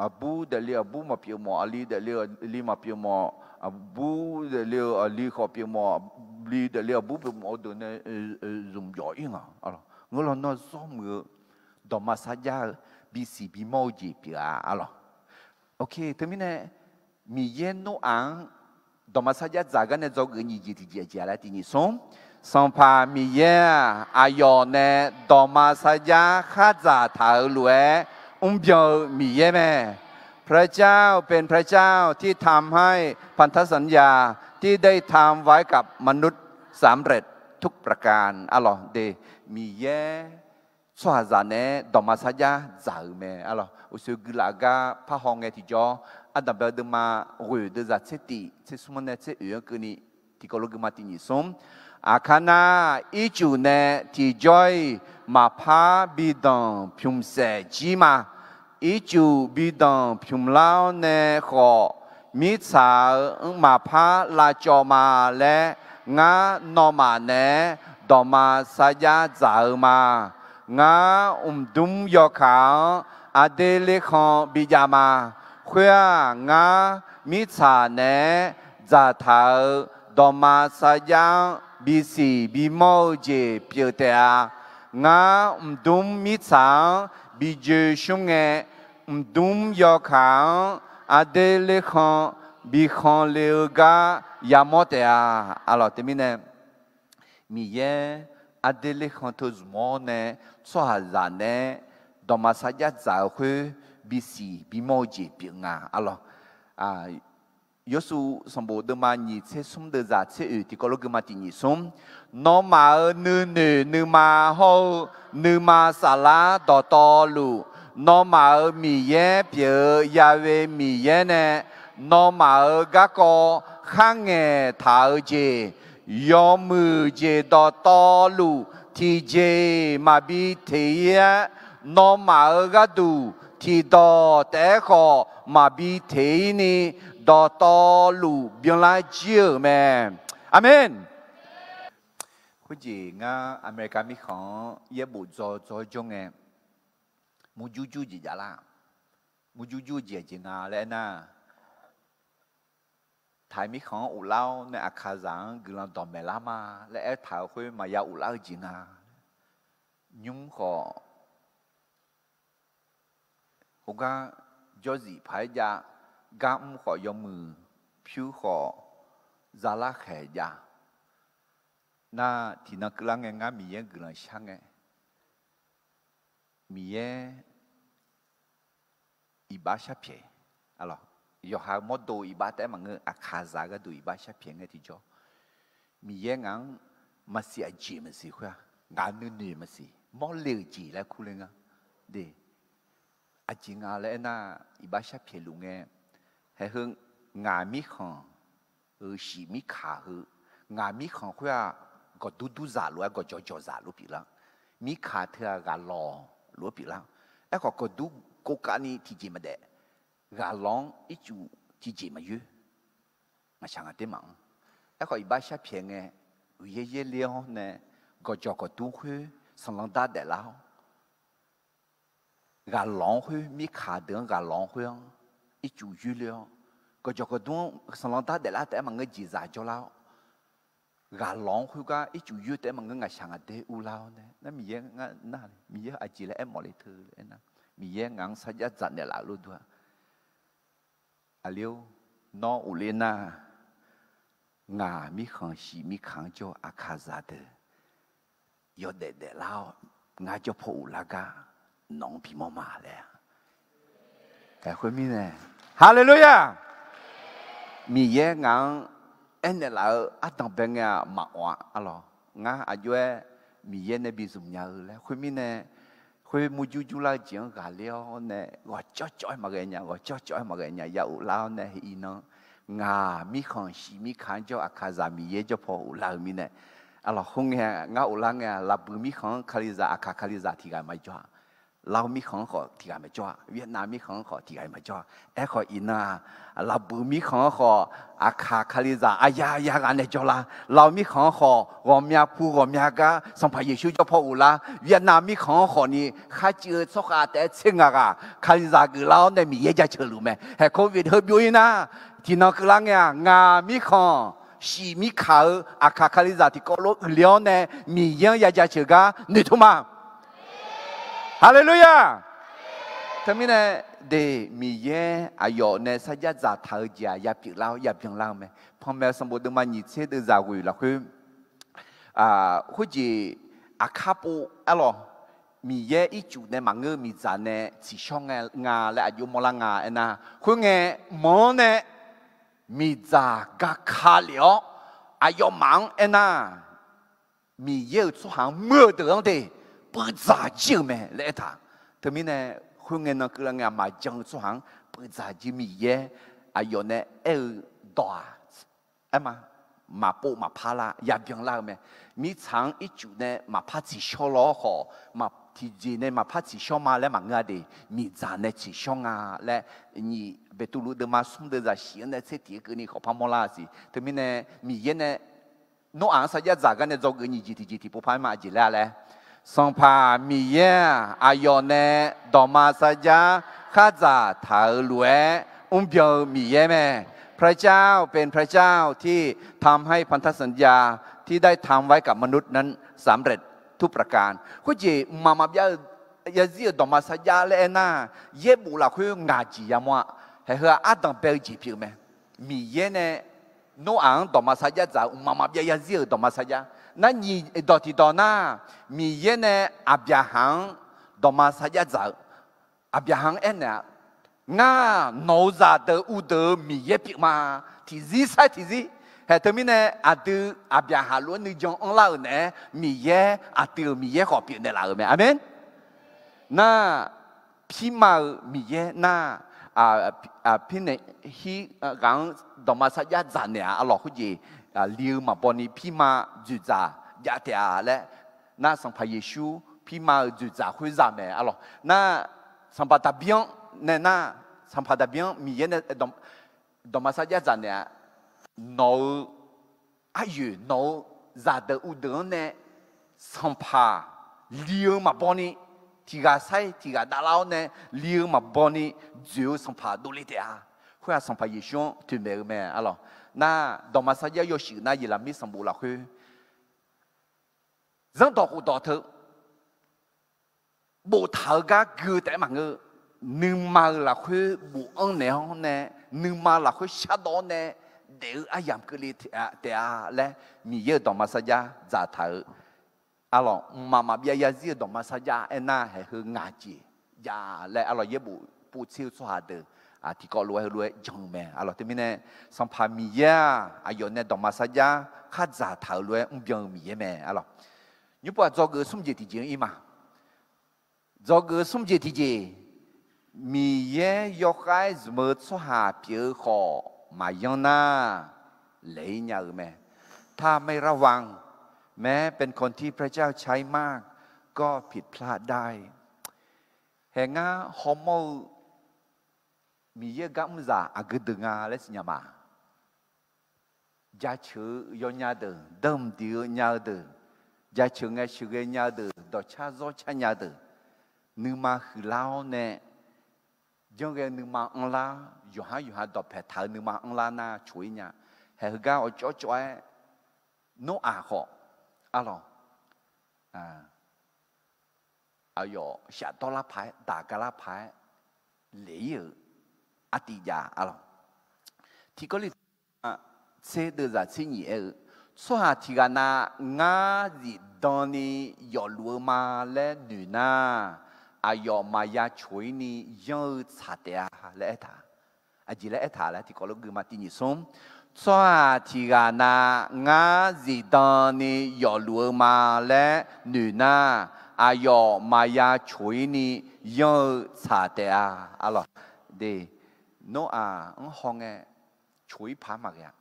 Aqbur daefle aqbur maqpyeuf mawf, aqli daefle aqli maqpyeuf mawf, aqbur daefle-eu aqli khawf pyeuf mawf, aqli daefle aqbur pyeuf mawf-eu deuq nae zmq jawf-ir nga. Ngeur lawnmr-anr zawr muiq-eu dawqma sarjax-eu bisiq bimawr-eu jeq pyeuf-a arlawq. Oke, teumirnae Miqyaer Noraq-anr Dawqma sarjax dzaq-eu gar nae dzawgeuf nyiq jeq tiqjeq aqjeq laer tiq nyiq smr. Sanqpaq Miqyaer-aq, aqyawf nae dawqma sarjax khardzaq taq-euq lof-aer mrbyan-eu Miqyaer mae. พระเจ้าเป็นพระเจ้าที่ทำให้พันธสัญญาที่ได้ทำไว้กับมนุษย์สำเร็จทุกประการ arlawq de. Miqyaer tsawrhaqzaq naeq-aer dawqma sarjax dzaq-euq mae, arlawq. Uqshoe guiqlaf gar parhaw ngae tiqjawr, ardanqbae-eu deuvma ghoeq deuvzaq tser tif tser smr-anr nae tser oeq-anr keuvni, tiqkawv lof guima tiq nyiq smr. Aqkar nar, ircuf nae tiqjawr-iq maqpar bi danq pymqsaef jir ma. Ircuf bi danq pymqlar-awr nae khawf, mirtsaq-euq mqmaq par lavcawv ma laer, ngar nawmaf naeq-aer dawqma sarjax dzaq-eu ma. Ngar mqdmr yawkaq-anr aqdui lekhan bijav ma. Khoer-aq, ngar mirtsaq naeq-aer dzaqtaq-euq dawqma sarjax-anr bisiq bimawr-eu jeq pyeuf taef-a. Ngar mqdmr mirtsaq-anr bi joe shmr ngae, mqdmr yawkaq-anr aqdui lekhan bi khanle-eu gar yamawr taef-a. Arlawq, teumirnae Miqyaer aqdui lekhan teu zmq-awr nae, tsawrhaqzaq naeq-aer dawqma sarjax dzaq-eu khoer bisiq bimawr-eu jeq pyeuf nga, arlawq. Yawrsuv sanqbof deuvma nyiq tser smr deuvzaq tser oeq tiqkawv lof guima tiq nyiq smr. Nawmaf-euq nuinoeq nuima hawr-eu nuima saflar dawqtawvluf, nawmaf-euq Miqyaer pyeuf-eu Ya'we Miqyaer nae nawmaf-euq garkawv kharngaeq taq-eu jeq, yawmuiq jeq dawqtawvluf tiqjeq-iq maqbi teq-ir-aer, nawmaf-euq gharduq tiqdawq taef-aer khawf maqbi teq-ir ni, dawqtawvluf byanlar jir-euq mae. Aqmeq. Khoerjeq ngar America mirkhanq-anr yaerbof dzaw dzaw jawr ngae, murjur jur jeq jav lar. Murjur jur jeq aqjeq nga laer aernar, Taiq mirkhanq-anr uvlar-awr nae Aqkaqzaq-anr guiqlanq dawqmaeq lar ma laer aertaq-euq khoer maqya uvlar-eu jeq nga. Nymr khawf, khoergar jawrzif paq-aer jav, gar mr khawf yawmuiq pyur khawf zalar khaeq jav. Nar, tiqnan keuvlar ngae ngar Miqyaer guiqlanq shar ngae, Miqyaer iqbax sharpyaeq, yawqha-eu mawrdo iqbax taef-aer maqngeur, Aqkaqzaq gharduq iqbax sharpyaeq ngae tiqjawr, Miqyaer ngaq-anr maqsiq aqjeq maqsiq khoer-aq, ngaq nuinoeq maqsiq mawrle-euq jeq laer kurle nga. De, aqjeq nga laer aernar, iqbax sharpyaeq luf ngae, haeq heu ngaq mirkhanq heu shif mirkaq heu, ngaq mirkhanq khoer-aq, gawqdur durzaq lof-aer gawqjawq jawqzaq lof pyeuflar. Mirkaq teu-aq ghaqlawq lof-aer pyeuflar. Aerkhawf gawqdur kov kavni tiqjeq maqdaef, ghaqlawq-anr ircuf tiqjeq maqyoer. Ngaqshaq ngaq ter maqanr. Aerkhawf iqbax sharpyaeq ngae, uiqyaer yaerler-awr nae gawqjawq gawqdur khoer sanqlanq dar daeflar-awr, ghaqlawq-anr khoer, mirkaq deuq-anr ghaqlawq-anr khoer-anr ircuf yoerler-awr, gawqjawq gawqdur-anr sanqlanq dar daeflar taef-aer maqngeur, jeqzaq jawrlar-awr, ghaqlawq-anr khoergar ircuf yoer taef-aer maqngeur, ngaqshaq ngaq ter urlar-awr nae, nar Miqyaer ngar nar, Miqyaer aqjeq laer aermawf le teu laer aernar, Miqyaer ngaq-anr sarjax dzaq naeqlaf-eu lof dur-a. Aqli-or, nawr uvler nar, ngaq mirkhanq shif mirkaq-anr jawr-eu Aqkaqzaq deuq yawdaef daeflar-awr, ngar jawr paw uvlar gar nawq-anr bimawr ma laer. Khoermirnae, Haleluya! Miqyaer ngaq-anr aernaeq laf-eu ardanq bae ngae-aq maqawf-a, arlawq. Ngar aqjox-aer Miqyaer nae bi zmq nya-eu laer. Khoermirnae, khoer murjur jurlar-eu jeq-anr ghaqler-awr nae ghawqcawv cawv-aer maqghae nya, ghawqcawv cawv-aer maqghae nya, ya uvlar-awr nae iqnan, ngaq mirkhanq shif mirkaq-anr jawr-eu Aqkaqzaq Miqyaer jawr paw uvlar-eu mirnae, arlawq, khoerngae ngar uvlar ngae-aq, Laqbuiq mirkhanq-anr Kalizaq, Aqkaq Kalizaq tiq ghaq maqjawr-a. Laqbuiq mirkhanq-anr khawf tiq ghaq maqjawr-a. Vietnam mirkhanq-anr khawf tiq ghaq maqjawr-a. Aerkhawf iqnan-aq, Laqbuiq mirkhanq-anr khawf Aqkaq Kalizaq aqya ya ghaq nae jawrlar. Laqbuiq mirkhanq-anr khawf ghawqmya pu ghawqmya gar Sanqpaq Yeqsur jawr paw uvlar. Vietnam mirkhanq-anr khawfni kharcuiv-eu tsawrkhav taef-aer tser ngaq ghaq Kalizaq geuflar-awr nae Miqyaer jaceuq luf mae. Haeq Covid heu byov-ir nar, tiqnan keuvlar ngae-aq, ngaq mirkhanq shif mirkaq-eu Aqkaq Kalizaq tiqkawv lof uiqle-awr nae Miqyaer-anr ya jaceuq gar noeqtmq ma. Haleluya! Teumirnae, de, Miqyaer aqyawf nae sarjax dzaqtaq-eu jeq-aq, ya pyeuflar-awr ya byanlar-eu mae. Panmaeq sanqbof deuvma nyiq tser deuvzaq ghoeq lafkhoer, khoerjeq aqkar pov arlawq, Miqyaer ircuf nae maqngeur-eu miqdzaq nae tsiqshawr nga laer aqjox mawrlar nga aernar, khoerngae manq-anr nae miqdzaq gaka lef-awr, aqyawfmaf-anr aernar, Miqyaer-euq tsawrhaq-anr muir-eu deuq-anr de, peudzaq jir-euq mae laer aertaq. Teumirnae, khoerngae nan keuvlar ngae aqma jan-eu tsawrhaq-anr peudzaq jir Miqyaer aqyawf nae aer-eu dawq-aq, aerma, maqpov maqpar lar, ya byanlar-eu mae. Mirtsaq-anr ircuf nae maqpar tsiqshawr law-awr khawf, tiqjeq nae maqpar tsiqshawr ma laer maqngeur-a de, miqdzaq nae tsiqshawr nga laer, nyiq Beqtuvluv deuvma smr deuvzaq shif-anr nae tser tiq-eu keuvni khawf par mawrlar siq. Teumirnae, Miqyaer nae Noraq-anr sarjax dzaq gar nae dzawgeuf nyiq jeq tiqjeq tiqpov par-aer ma. Aqjeq laer-a laer, Sanqpaq Miqyaer-aq, aqyawf nae dawqma sarjax khardzaq taq-euq lof-aer mrbyan-eu Miqyaer mae. พระเจ้าเป็นพระเจ้าที่ทำให้พันธสัญญาที่ได้ทำไว้กับมนุษย์นั้นสำเร็จทุกประการ Khoerjeq mqmaq maqbyav-eu yazir-euq dawqma sarjax laer aernar, yaerbof lafkhoer ngaq jeq yamawr-a. Haeq heu-aq ardanq bae-eu jeq pyeuf mae. Miqyaer nae Noraq-anr dawqma sarjax dzaq-eu mqmaq maqbyav yazir-euq dawqma sarjax. Nar nyiq dawq tiqdawq nar, Miqyaer nae Aqbyaqhaq-anr dawqma sarjax dzaq-eu. Aqbyaqhaq-anr aernaeq-a, Ngar nawq-euq zaqdeuq uvdeuq-eu Miqyaer pyeuf ma. Tiqzir sair tiqzir. Haeq teumirnae aqdui Aqbyaqhaq lof-aer nuijan anrlar-euq naeq-aer Miqyaer, aqdui-euq Miqyaer khawf pyeufnaeq laf-euq mae. Aqmeq. Nar, pirma-eu Miqyaer nar, pirnaeq hir ghaq-anr dawqma sarjax dzaq naeq-a arlawq. Khoerjeq li-eu maqbaw ni pirma dzoeqdzaq jav taef-a laer, nar Sanqpaq Yeqsur pirma-euq dzoeqdzaq khoer za mae arlawq. Nar Sanqpaq Daqbir-anr nae nar, Sanqpaq Daqbir-anr Miqyaer nae dawqma sarjax dzaq naeq-a, nawq-eu aryoeq nawq-eu zaqdeuq uvdeuq-anr nae sanqpaq li-eu maqbaw ni, tiq ghaq sair tiq ghaq davlar-awr nae li-eu maqbaw ni dzoeq-eu sanqpaq dovle taef-a. Khoer-aq Sanqpaq Yeqsur-anr toeqmaeq-eu mae arlawq. Nar dawqma sarjax yawshuif nar Yeqlaqmir sanqbof lafkhoer zanrdawq khofdawq teu boftaq-eu gar gui-eu taef-aer maqngeur. Nuima-euq lafkhoer bofanr naeq-awr nae, nuima lafkhoer shardawv-awr nae daef-eu aryamq keuvle taef-a laer, Miqyaer-euq dawqma sarjax dzaqtaq-euq arlawq, mqmaq maqbyav yazir-euq dawqma sarjax aernar, haeq heu ngaq jeq jav laer arlawq, yaerbof povtser-eu tsawrhaq deuq tiqkawv lof-aer heulof-aer jan-eu mae arlawq. Teumirnae, Sanqpaq Miqyaer-aq, aqyawf nae dawqma sarjax khardzaq taq-euq lof-aer mrbyan-eu Miqyaer mae arlawq. Nymrpov-aq dzawgeuf-eu smr jeq tiqjeq-anr ir ma. Dzawgeuf-eu smr jeq tiqjeq, Miqyaer yawkhav-aer zmq-eu tsawrhaq pyeuf-eu khawf maqyanr nar, laeq-ir nya-euq mae. ถ้าไม่ระวัง แม้เป็นคนที่พระเจ้าใช้มาก ก็ผิดพลาดได้ Haeq ngar hawmawr-eu Miqyaer-eu gar mrzaq aqgeu deuq nga laer siqnya ma. Jaceuq-eu yawnya deuq, danqdiq-eu nya-eu deuq, jaceuq ngae sheuqghae nya-eu deuq, dawqcar zawrcar nya-eu deuq, nuima huiqlar-awr nae, janrghae-eu nuima anrlar, yawqhar yawqha dawqpaeq taq-eu nuima anrlar nar coq-ir nya. Haeq heugar awqcawv cawv-aer, Noraq khawf, arlawq, aqyawf shafdawr lar paq-aer, daq ga lar paq-aer, laeq-ir-euq artiv jav arlawq. Tiqkawv li tser deuvzaq tser nyiq aer-eu, tsawrhaq tiq ghaq na ngar zifdan ni yawfluf-eu ma laer noeq nar, aqyawf maqya coq-ir ni yanr-eu tsaq taef-a laer aertaq. Aqjeq laer aertaq laer tiqkawv lof gui ma. Tiq nyiq smr, tsawrhaq tiq ghaq na ngar zifdan ni yawfluf-eu ma laer noeq nar, aqyawf maqya coq-ir ni yanr-eu tsaq taef-a. Arlawq, de, Noraq-anr hawngae coq-ir paq-aer maqghae-a,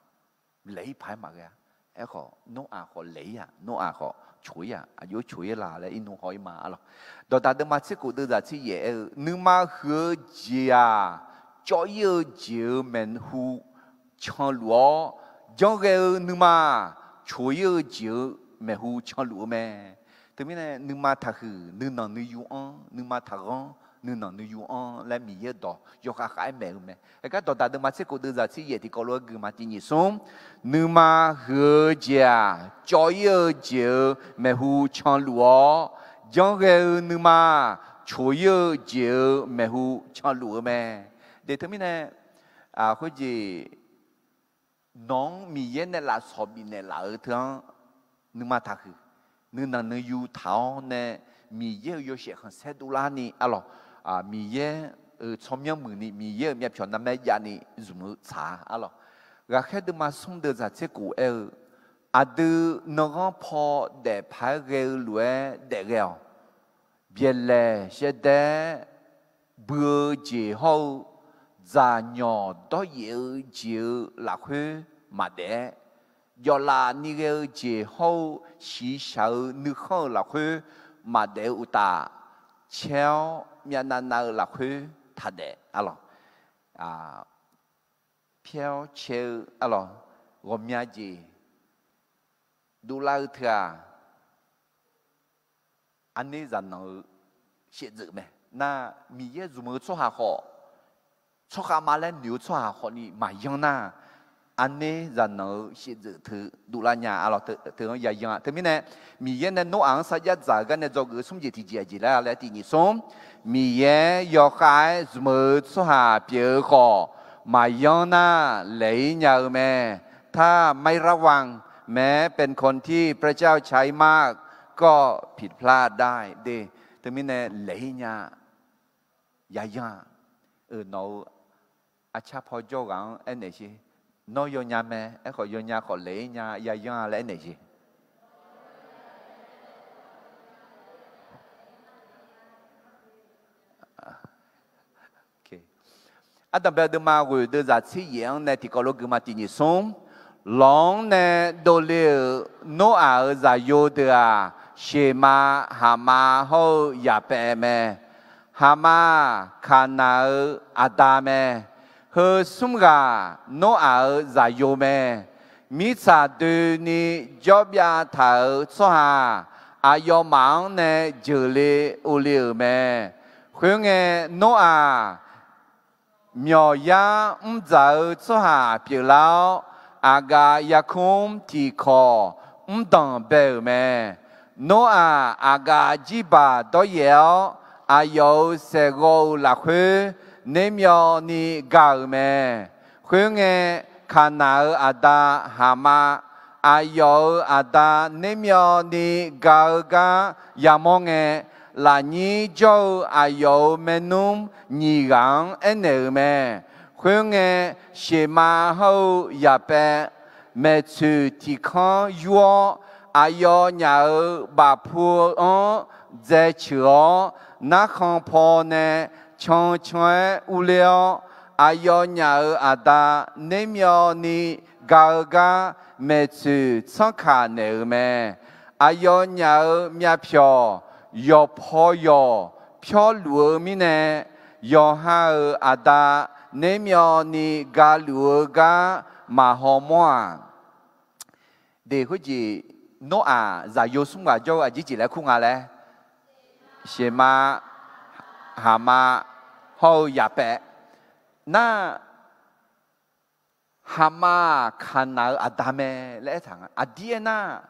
laeq-ir paq-aer maqghae-a. Aerkhawf Noraq khawf laeq-ir-aq, Noraq khawf coq-ir-aq, aqjox coq-ir la laer irnmr haw-ir ma arlawq. Dawqdaq deuvma tser khof deuvzaq tser yaef aer-eu, nuima huiq-eu jeq-aq, cawv-ir-eu jeq-euq maeqhu canluf-awr, janrghae-eu nuima coq-ir-eu jeq-euq maeqhu canluf-eu mae. Teumirnae nuima taqhuiq nuinanq nuiyu anr, nuima taqghanr nuinanq nuiyu anr laer Miqyaer-eu dawq yawkhav khav-aer maeq-eu mae. Aergar dawqdaq deuvma tser khof deuvzaq tser yaef tiqkawv lof-aer gui ma. Tiq nyiq smr, nuima huiq-eu jeq-aq, cawv-ir-eu jeq-euq maeqhu canluf-awr, janrghae-eu nuima coq-ir-eu jeq-euq maeqhu canluf-eu mae. De teumirnae, khoerjeq nawq-anr Miqyaer nae lafsawq bifnaeq laf-eu teu-anr nuima taqhuiq, nuinanq nuiyu taq-awr nae Miqyaer-euq yawshaef khanqsaer dovlarni arlawq, Miqyaer-euq tsawrmyanr muiqni Miqyaer-euq myavpyawq narmaer javni zmq-eu tsaq-a arlawq. Ghaqkhaer deuvma smr deuv zaq tser kof aer-eu, aqdui nanghanr paw daef paq-aer ghae-eu lof-aer daef ghae-awq. Byaeqlaeq shaevdaer bui-eu jeq hawr-eu, dzaqnyawq dawryaef-eu jeq-euq lafkhoer maqdaef-aer, jawflaf ni ghae-eu jeq hawr-eu, shiqshaq-eu nuikhanr-euq lafkhoer maqdaef-eu uqtaf, caer-awr myavnav nav-eu lafkhoer taqdaef arlawq. Pyaer-awr caer-eu arlawq, ghawqmya jeq dovlar-eu teu-aq, arner zaqnanq-eu shaevdzeuf mae. Nar, Miqyaer zmq-eu tsawrhaq khawf, tsawrkhav ma laer noeq-eu tsawrhaq khawfni maqyanr nar, arner zaqnanq-eu shaevdzeuf teu dovlar nya arlawq. Teu-anr yayan-a. Teumirnae, Miqyaer nae Noraq-anr sarjax dzaq-eu gar nae dzawgeuf-eu smr jeq tiqjeq aqjeq laer laer tiq nyiq smr, Miqyaer yawkhav-aer zmq-eu tsawrhaq pyeuf-eu khawf, maqyanr nar laeq-ir nya-eu mae. ถ้าไม่ระวัง แม้เป็นคนที่พระเจ้าใช้มาก ก็ผิดพลาดได้ de. Teumirnae laeq-ir nya, yayan-a. Nawq-euq arcar paw jawr ghaq-anr aernaeq sher. Nawr yawnya mae, aerkhawf yawnya khawf laeq-ir nya, yayan-a laer aernaeq sher. Ardanqbae deuvma ghoeq deuv zaq tser yaef-anr nae tiqkawv lof gui ma tiq nyiq smr. Lawq-anr nae dovle-euq Noraq-euq zaqyo deuq-aq, Seqma, Haqma hawr-eu Yaqpaev mae. Haqma-aq, Kaqnaq-euq aqda mae. Heu smr ghaq Noraq-euq zaqyo mae. Mirtsaq doeni jawrbyav taq-euq tsawrhaq aqyawfmaf-anr nae jeuqle uvle-euq mae. Khoerngae, Noraq myawqyar mrdzaq-eu tsawrhaq pyeuflar-awr, aqgaf yarkmr tiqkawq mrdanq bae-euq mae. Noraq aqgaf jirbaq dawryaef-awr, aqyawf-euq saeqghawv-euq lafkhoer nermyawvni ga-euq mae. Khoerngae, Kaqnaq-euq aqda Haqma, aqyawf-euq aqda nermyawvni ga-eu gar yamawr ngae, lafnyir jawr-eu aqyawf-euq maernmr nyiq ghaq-anr aernaeq-euq mae. Khoerngae, Seqma hawr-eu Yaqpaev maeqtsoeq tiq kanr yur-awr, aqyawfnyaf-euq bafpu-eu anr dzaeceuq-awr, narkhan paw nae cancan-aer urler-awr, aqyawfnyaf-euq aqda nermyawvni ga-eu gar maeqtsoeq tsanrkaq naeq-euq mae. Aqyawfnyaf-euq myavpyawq yawqpaw yawq pyawrluf-eu mirnae, yawqha-euq aqda nermyawvni galuf-eu gar maqhaw mawr-aq. De khoerjeq, Noraq zaqyo smr ghaq jawr-eu aqjeq jeq laer kur nga laer, Seqma, Haqma hawr-eu Yaqpaev. Nar, Haqma-aq, Kaqnaq-euq aqda mae laer aertaq nga. Aqdir aernar,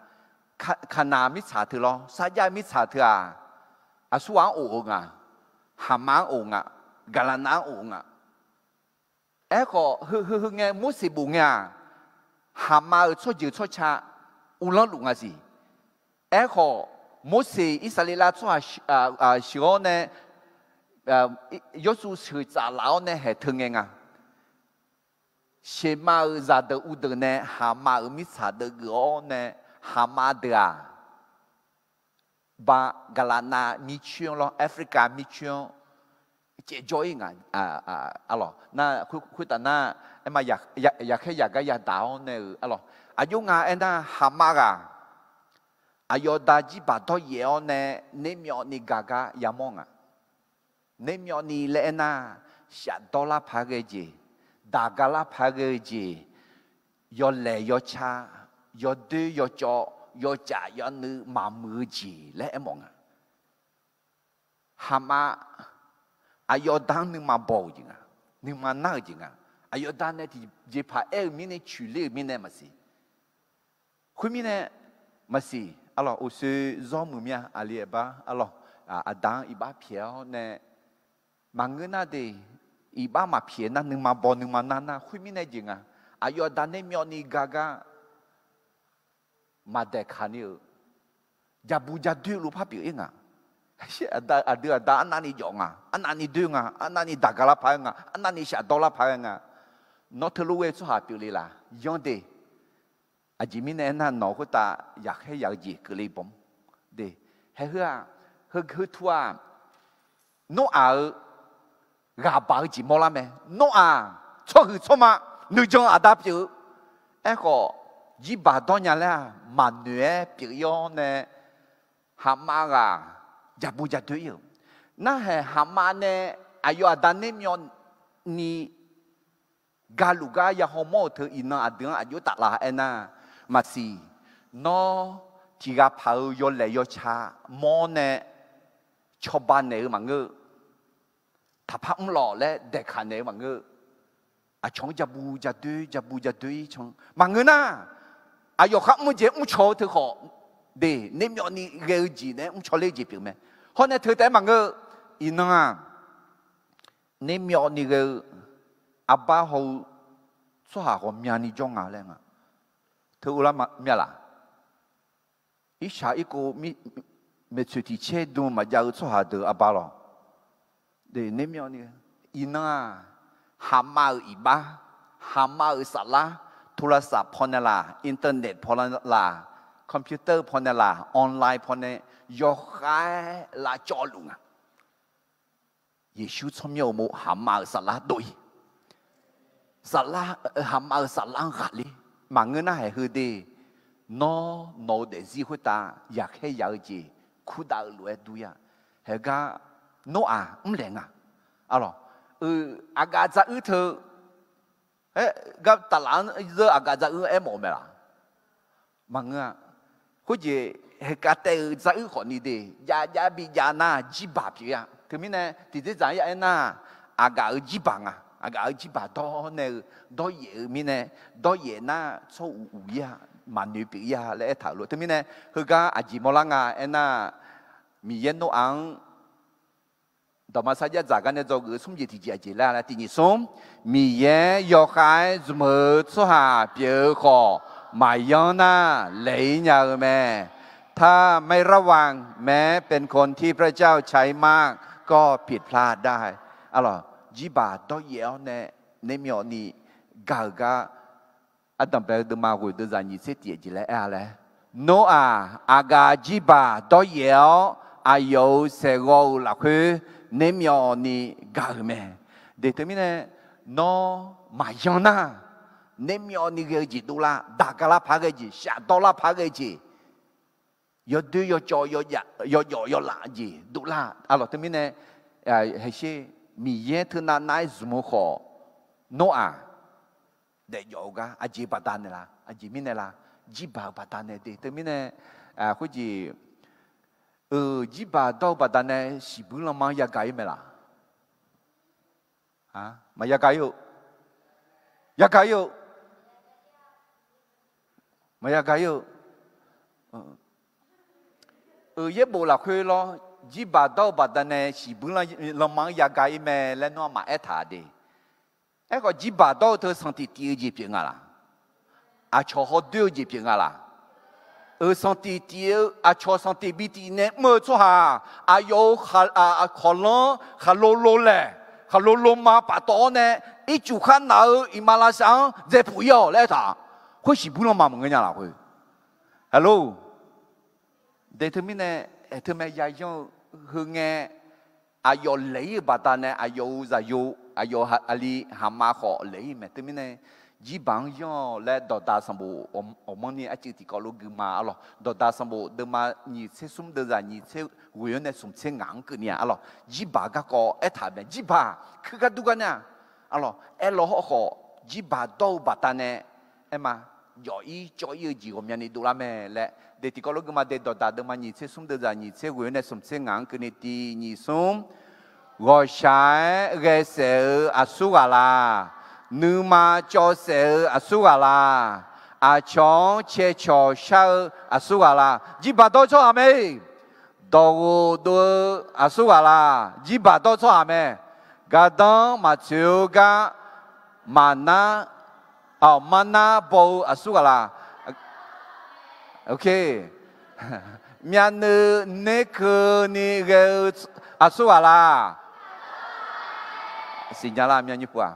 Kaqnaq mirtsaq teu lawr, sarjax mirtsaq teu-aq, aqsurghaq-anr of-eu nga, Haqma-anr of nga, Gaqlaqnav-anr of nga. Aerkhawf, heu heu heu ngae Morseq bof ngae-aq, Haqma-euq tsawrjeuq tsawrca uvlanr luf nga siq. Aerkhawf, Morseq Irsaqleqlav tsawrhaq sheuq-awr nae, Yawrsuv sheuq tsaf laf-awr nae haeq teu ngae nga. Seqma-euq zaqdeuq uvdeuq nae Haqma-euq mirtsaq deuv geuf-awr nae, Haqma deuq-aq, ba Gaqlaqnav mircoer-anr lawr, Africa mircoer-anr caevjawr-ir nga. Arlawq, nar, khoertaf nar, aerma, yaqkhaer yaqgar yadaq-awr nae-euq arlawq, aqjox nga aernar, Haqma ghaq aqyawf da jirbaq dawryaef-awr nae nermyawvni gaq gar yamawr nga. Nermyawvni laer aernar, shafdawr lar paq-aer ghae-eu jeq, daq ga lar paq-aer ghae-eu jeq, yawlaeq yawca, yawdoer yawcawv, yawcaf yawnuiv maqmuiq-eu jeq laer aermawf nga. Haqma, aqyawf da-anr nuima baw-euq jeq nga, nuima nar-euq jeq nga. Aqyawf da nae tiqjeqpaq aer-eu mirnae coeqler-euq mirnae maqsiq. Khoermirnae maqsiq, arlawq, uqshoe zawr muiq mir-a, aqli aqbar, arlawq, aqda-anr iqbax pyaeq-awr nae maqngeur nar de, iqbax maqpyaeq nar nuima baw nuima nar nar khoermirnae jeq nga. Aqyawf aqda nae myawvni ga gar maqdaeqkaq ni-euq jabu jadoer luf par pyeuf-ir nga. Aqdui aqda arnavni jawf nga, arnavni doer nga, arnavni daqga lar paq-aer nga, arnavni shafdawr lar paq-aer nga. Nawr teulof ghae tsawrhaq pyeufle laf yanr de. Aqjeq mirnae aernar, nawq khoertav yaqkhaer yaq-eu jeq keuvle bawm de. Haeheu-aq, heu heu tu-aq, Noraq-eu ghaq baq-eu jeq mawrlar mae. Noraq tsawrhuiq tsawrma nuijan aqda pyeuf-eu. Aerkhawf, jirbaq dawrnya laer-aq maqnoeq-aer pyeuf-ir-awr nae, haqmav ghaq jabu jadoer-ir-euq. Narhaq haqmav nae aqyawf aqda nae myawvni galuf gar yahaw mawr-euq teu iqnan aqdui-anr aqjox taflar aernar, maqsiq, nawr tiq ghaq paq-eu yawlaeq yawca mawr nae cawba naeq-eu maqngeur. Taqpar mrlawq laer daeqkaq naeq-eu maqngeur. Aqcawq-anr jabu jadoer jabu jadoer-ir can maqngeur nar, aqyawf khar mr-eu jeq mrcaw-eu teu khawf de, nae myawvni ghae-eu jeq nae mrcaw ler-eu jeq pyeuf mae. Hawr nae teu taef-aer maqngeur. Iqnan-aq, nae myawvni ghae-eu arbar haw-eu tsawrhaq ghawqmyani jawr nga laer nga. Teu uvlar mya laf? Irshaq irkov, maeqtsoeq tiq caer dm maqjav-eu tsawrhaq deuq arbar lawr. Nae myawvni, iqnan-aq, haqmav-euq iqbax, haqmav-euq saflar, โทรศัพท์ pawnaeq laf, internet pawnaeq laf, computer pawnaeq laf, online pawnaeq, yawkhav-aer lavcawv luf nga. Yeqsur tsawrmyanr uqmov haqmav-euq saflar dov-ir, saflar, haqmav-euq saflar-anr ghaqler. Maqngeur nar haeq heu de, nawr nawq-eu daefzir khoertav yaqkhaer yaq-eu jeq kurdav-eu lof-aer dur-ir-a. Haeq gar Noraq mrlaeq nga. Alawq, aqgaf dzaruir teu, aer gar taflaf-anr zeur aqgaf dzaruir aermawf-eu mae laf? Maqngeur-a. Khoerjeq haeqkav taev-eu dzaruir khawfni de, jav jav bi jav nar jirbaq pyeuf-ir-a. Teumirnae tiqdzerdzaq-anr ya aernar, aqgaf-euq jirbaq nga. Aqgaf-euq jirbaq dawrnae-eu, dawryaef-eu mirnae, dawryaef nar tsawr uq uq-ir-a, maqnoeq pyeuf-ir-a laer aertaq-euq lof. Teumirnae heugar aqjeq mawrlar nga aernar, Miqyaer Noraq-anr dawqma sarjax dzaq gar nae dzawgeuf-eu smr jeq tiqjeq aqjeq laer laer tiq nyiq smr, Miqyaer yawkhav-aer zmq-eu tsawrhaq pyeuf-eu khawf maqyanr nar laeq-ir nya-eu mae. ถ้าไม่ระวัง แม้เป็นคนที่พระเจ้าใช้มาก ก็ผิดพลาดได้. Alawq, jirbaq dawryaef-awr nae nae myawvni gaq-euq gar, ardanqbae-eu deuvma ghoeq deuvzaq nyiq tser tiq jeq laer aer-a laer, Noraq aqgaf jirbaq dawryaef-awr aqyawf-euq saeqghawv-euq lafkhoer nae myawvni gaq-euq mae. De teumirnae, nawr maqyanr nar, nae myawvni ghae-eu jeq dovlar, daqga lar paq ghae jeq, shafdawr lar paq ghae jeq, yawdoer yawcawv, yawjawf yawlaf jeq dovlar. Alawq teumirnae, haeqsher, Miqyaer teunav nav-aer zmq-eu khawf, Noraq daefjawf-eu gar aqjeq baqdanae la, aqjeq mirnae la, jirbaq-eu baqdanae de. Teumirnae, khoerjeq, jirbaq dawr-eu baqdanae siqbuir lanma-anr yagaq-ir mae laf? Maqyagaq-ir-eu, yagaq-ir-eu, maqyagaq-ir-eu. Yaerbof lafkhoer lawr, jirbaq dawr-eu baqdanae siqbuir lanma-anr yagaq-ir mae laer nawr aqmaf aertaq de. Aerkhawf, jirbaq dawr-eu teu sanqtif tif-eu jeq pyeuf nga laq? Aqcawq hawdoer-eu jeq pyeuf nga laq? Euq sanqtif tif-eu, aqcawq sanqtif bi tif nae mr-eu tsawrhaq, aqyawf-euq khaqlanr khaqlo lo laeq, khaqlo lo ma paftawf-awr nae, ircuf khar naf-eu iqmalavshav-anr dzae puq-ir-awq laer aertaq. Khoer siqbuir lanma maqngeur nya laq khoer? Aqlor, de teumirnae, aeq teumae yayanr-eu heu ngae, aqyawf laeq-ir-euq baqdanae aqyawf-euq zaqyo, aqyawf aqli haqma khawf laeq-ir mae. Teumirnae, jirbaq-anr yanr-awq laer dawqdaq sanqbof awqmanrni arcuiv tiqkawv lof guima arlawq. Dawqdaq sanqbof deuvma nyiq tser smr deuvzaq nyiq tser ghoeq-anr nae smq tser ngaq-anr keuvni-a arlawq. Jirbaq garkawv aertaq mae. Jirbaq kuir gar dur gar nar-aq, arlawq, aerlawr hawrkhawf, jirbaq dawr-eu baqdanae aerma, jawf-ir cawv-ir-eu jeq ghawqmyani dovlar mae laer, de tiqkawv lof guima de dawqdaq deuvma nyiq tser smr deuvzaq nyiq tser ghoeq-anr nae smq tser ngaq-anr keuvni tiq nyiq smr. Ghawqshaq-aer ghaesaef-eu aqsur ghaq la? Nuima cawv saef-eu aqsur ghaq la? Aqcawq-anr cae cawq shar-eu aqsur ghaq la? Jirbaq dawr-eu tsawrhaq mae. Dawqghof dov-eu aqsurghaq laq, jirbaq dawr-eu tsawrhaq mae. Gardanr maqtsoeq-eu gar maqnar, aq, marnar baw-eu aqsurghaq laq. Myavnuiv nerkeuvni ghae-eu aqsurghaq laq. Siqnya lar, myavnuiv pov-aq.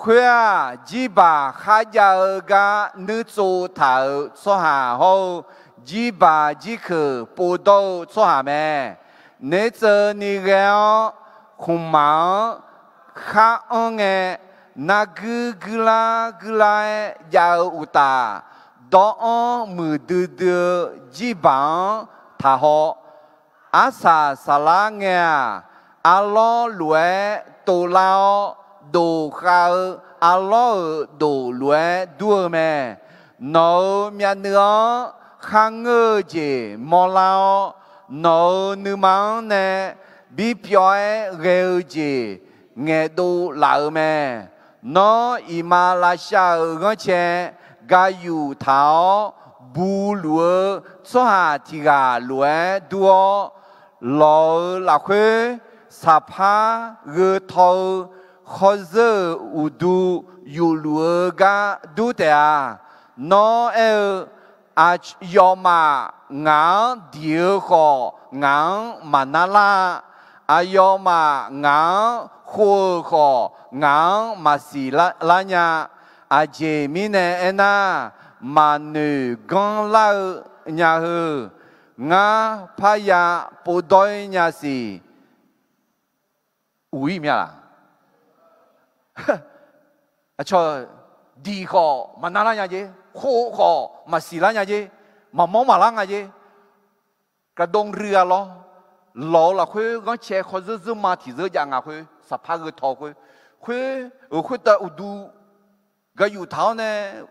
Khoer-aq, jirbaq kharjav-eu gar nuirtsov taq-euq tsawrhaq hawr-eu, jirbaq jirkeuq povdawr-eu tsawrhaq mae. Nertseuvni ghae-awr, khmqmaq-anr khar anr ngae, narguir guirlar guirlar-aer jav-eu uqtaf, dawr-anr muiqdui dui-eu jirbaq-anr taqhaw. Arsaq saflar ngae-aq, arlawr lof-aer tovlar-awr, dof khav-eu arlawr-euq dof lof-aer dur-eu mae. Nawq-euq myavnuiv-anr kharngeur-eu jeq mawrlar-awr, nawq-euq nuima-anr nae bipyawv-aer ghae-eu jeq ngaeqdov laf-eu mae. Nawr iqmalavshav-euq ghanrcae gayuf taq-awr, bu luf-eu tsawrhaq tiq ghaq lof-aer dur-awr, lawq-euq lafkhoer saqpar gheu taw-eu khawrzeur-euq uqdu yufluf-eu gar dur taef-a. Nawr aer-eu, Aqyawfmaf ngaq-anr diq-eu khawf, ngaq-anr maqnar lar-a. Aqyawfmaf ngaq-anr khov-euq khawf, ngaq-anr maqsiq lar nya. Aqjeq mirnae aernar, maqnoeq ganr lar-eu nya heu, ngar parya povdawr-ir nya siq. Uq-ir mya laq? Aqcawq diq khawf maqnar lar nya jer, khov khawf maqsiq lar nya jer, maqmawr maqlar nga jer. Gaqdov rui-a lawr, lawq-eu lafkhoer ghanrcae khawrzeur zeur ma tiq zeur jav nga khoer, saqpar gheu taw khoer, khoer-euq khoertav uqdu gayuf taq-awr nae,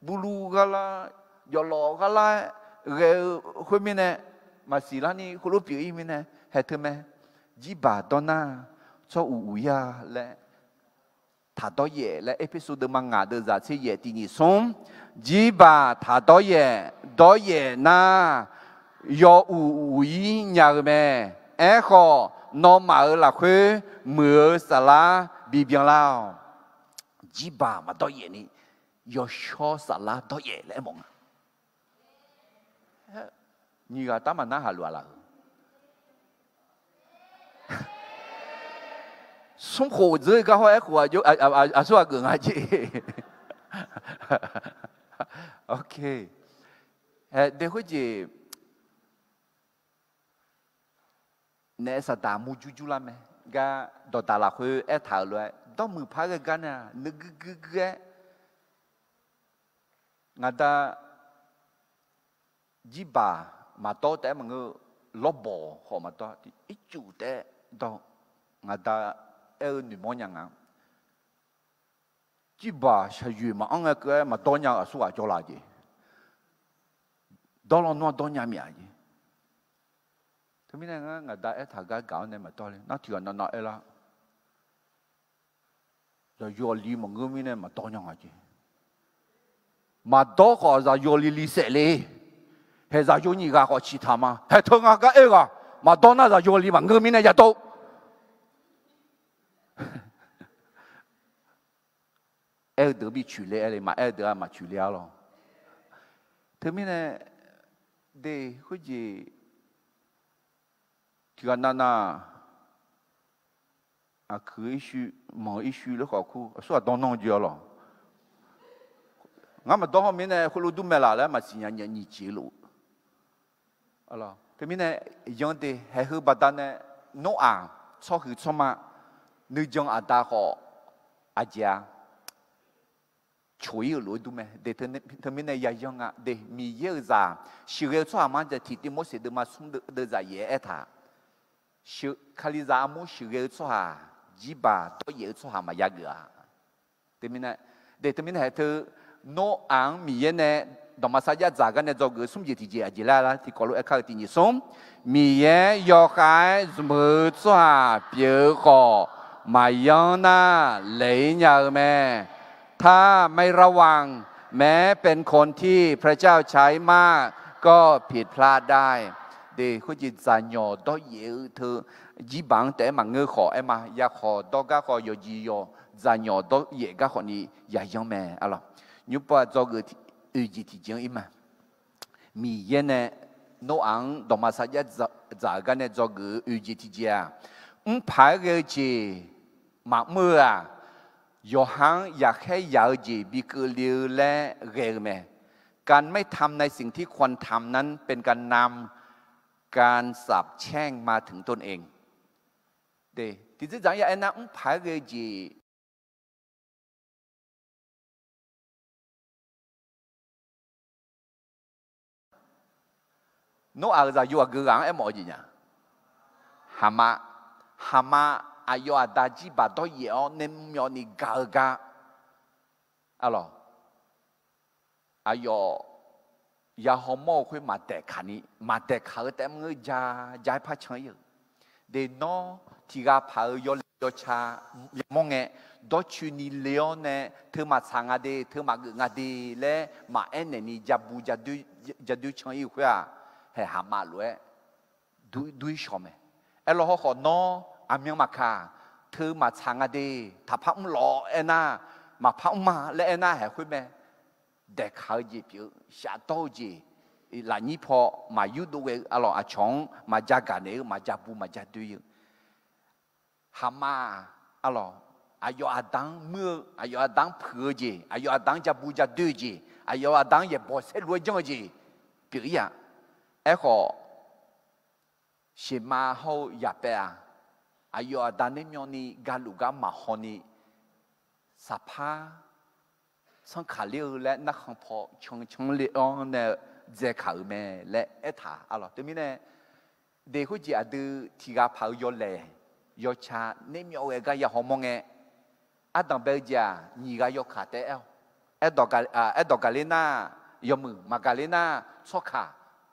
bulu gharlar, jawflawf gharlar-aer ghae-eu khoermirnae, maqsiq larni khoerlof pyeuf-ir mirnae, haeq teu mae. Jirbaq dawrnar, tsawr uq uq-ir-a laer, taq dawryaef laer, Erpersu deuvma ngaq deuvzaq tser yaef tiq nyiq smr. Jirbaq taq dawryaef, dawryaef nar, yaw uq uq-ir nya-eu mae. Aerkhawf, nawmaf-euq lafkhoer muiq-eu saflar bibyan lar-awq. Jirbaq maqdawryaef ni, yawshawr saflar dawryaef laer aermawf nga. Nyiq ghaq tar maqnar haq luf-a laf-eu. Smr khof dzeur-ir gar hawr aerkhof aqsurghaq geuf nga jeq. Haeq de khoerjeq naef saqdaq murjur jur lar mae. Gar dawqdaq lafkhoer aertaq-euq lof-aer, dawrmuiq par ghae gar nae-aq, nuigui gui gui-aer ngaq da jirbaq maqdawr taef-aer maqngeur, lawrbawq khawf maqdawr, ircuf taef-aer dawr. Ngaq da aer-eu noeqmawr nya nga. Jirbaq shaqyoeq maqanr ngae keuv-aer maqdawr nya-eu aqsurghaq jawrlaf jeq. Dawr lawnmr-anr dawr nya myav jeq. Teumirnae ngar ngaq da aertaq gar gaq-awr nae maqdawr le. Nar tiq ghaq navnav aer lar. Zaqyo aqli maqngeur mirnae maqdawr nya nga jeq. Maqdawr khawf zaqyo aqli li saef le. Haeq zaqyo nyiq ghaq khawf ciqtaq ma. Haeq teu nga gar aer-eu ghaq maqdawr nar zaqyo aqli maqngeur mirnae yadawr. Aer-eu deuq bi coeq le aer le, maqaer-eu deuq-aq maqcoeq le-ar lawr. Teumirnae de khoerjeq tiq ghaq navnav aqkuiq-eu irshuir, manq-eu irshuir lor khawf kur aqsurghaq dawr nanr-eu jeq-ar lawq. Ngar maqdawr haw mirnae khoerlof dur mae laf laer maqsiq nya nyiq jeq lof. Teumirnae yan de haeq heu baqdanae Noraq tsawrhuiq tsawrma nuijan aqda khawf aqjeq-a coq-ir-euq lof-aer dur mae. De teumirnae yayan nga de, Miqyaer-euq zaq sheuqghae-eu tsawrhaq ma dzaq tiq Tiqmorseq deuvma smr deuvzaq yaef-aer aertaq, Kalizaq armur sheuqghae-eu tsawrhaq, jirbaq dawryaef-eu tsawrhaq maqya geuf-a. Teumirnae, de teumirnae haeq teu Noraq-anr Miqyaer nae dawqma sarjax dzaq gar nae dzawgeuf-eu smr jeq tiqjeq aqjeq laer lar tiqkawv lof-aer kar-eu tiq nyiq smr. Miqyaer yawkhav-aer zmq-eu tsawrhaq pyeuf-eu khawf maqyanr nar laeq-ir nya-eu mae. ถ้าไม่ระวัง แม้เป็นคนที่พระเจ้าใช้มากก็ผิดพลาดได้ เด Khoerjeq dzaqnyawq dawryaef-eu teu jirbaq-anr taef-aer maqngeur khawf aer ma. Yakhawq dawr gar khawf yawqjeq yawq dzaqnyawq dawryaef gar khawfni yayanr mae, arlawq. Nymrpov-aq dzawgeuf oeq jeq tiqjeq-anr ir ma. Miqyaer nae Noraq-anr dawqma sarjax dzaq-eu gar nae dzawgeuf-eu oeq jeq tiqjeq-aq, mrpaq-aer ghae-eu jeq maqmr-eu-aq, yawqha-anr yaqkhaer yaq-eu jeq bi keuvle-eu laer ghae-eu mae. การไม่ทำในสิ่งที่ควรทำนั้นเป็นการนำ การสาปแช่งมาถึงตนเอง Tiqdzerdzaq-anr ya aernar, mrpaq-aer ghae-eu jeq Noraq-euq zaqyo aqgeu ghaq-anr aermawf-eu jeq nya. Haqma, haqma aqyawf aqda jirbaq dawryaef-awr nae mrmyawvni gaq-eu gar, arlawq, aqyawf ya hawmawr-eu khoer maqdaeqkaq ni, maqdaeqkaq-eu taef mr-eu ja, ja-aer par can ir-euq. De nawr tiq ghaq paq-eu yawlaeq yawca yamawr ngae, dawrcoeni le-awr nae teu maqtsaq nga de, teu maqgeuf nga de laer maqaer naeqni ja bu ja doer can ir-eu khoer-aq, haeq haqma lof-aer dur-ir shawq mae. Aerlawr hawrkhawf nawr aqmyan maqkaq, teu maqtsaq nga de, taqpar mr lawq aernar, maqpar mr ma laer aernar haeq khoer mae. Daeqkaq-eu jeq pyeuf-eu, shafdawr-eu jeq, lafnyir paw maqyurdov ghae-eu, arlawq, aqcawq-anr maqja gaq naeq-eu, maqja bu maqja doer-eu. Haqma-aq, arlawq, aqyawf aqda-anr muir-eu, aqyawf aqda-anr puiq-eu jeq, aqyawf aqda-anr ja bu ja doer-eu jeq, aqyawf aqda-anr yaeqbawq saerlu-aer janr-eu jeq pyeuf-ir-aq. Aerkhawf, sheqma hawr-eu yaqpaev-aq, aqyawf aqda naermyawvni galuf gar maqhaw ni, saqpar tsanrkaq ler-eu laer narkhan paw cancanr ler-anr nae dzaekaq-euq mae laer aertaq, arlawq. Teumirnae, de khoerjeq aqdui tiq ghaq paq-eu yawlaeq yawca naermyawv ghae gar ya hawmawr ngae, ardanq bae-eu jeq-aq, nyiq ghaq yawkaq taef-aer aer-awq. Aerdawq gaqler nar, yawmuiq maqgaqler nar, tsawrkaq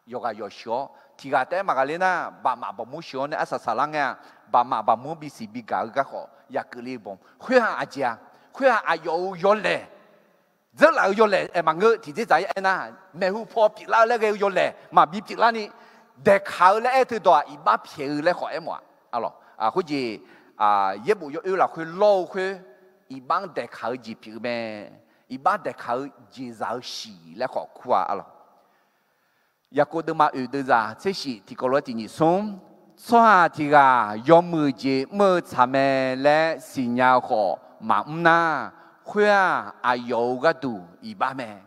yawqghaq yawq sheuq-awr, tiq ghaq taef-aer maqgaqler nar, baqmaf baqmur sheuq-awr nae arsaq saqlar ngae-aq, baqmaf baqmur bisiq bigaq-eu garkhawf yakeuvle-eu bawq. Khoer-aq aqjeq-a, khoer-aq aqyawf-euq yawlaeq, dzeurlaf-eu yawlaeq aer maqngeur. Tiqdzerdzaq-aer aernar, maeqhu paw pyeuflar-eu laer ghae-eu yawlaeq maqbi pyeuflarni, daeqkaq-eu laer aer teudawq-aq, iqbax pyaeq-eu laer khawf aermawf-aq, arlawq. Khoerjeq, yaerbof yawoer lafkhoer lawr-eu khoer, iqbax-anr daeqkaq-eu jeq pyeuf-eu mae. Iqbax daeqkaq-eu jeqzaq-eu shiq laer khawf kur-a, arlawq. Yaqkov deuvma oeq deuvzaq tser shif tiqkawv lof-aer tiq nyiq smr, tsawrhaq tiq ghaq yawmuiq jeq mr-eu tsaq mae laer siqnya-eu khawf maqmr nar, khoer-aq aqyawf-euq gharduq iqbax mae,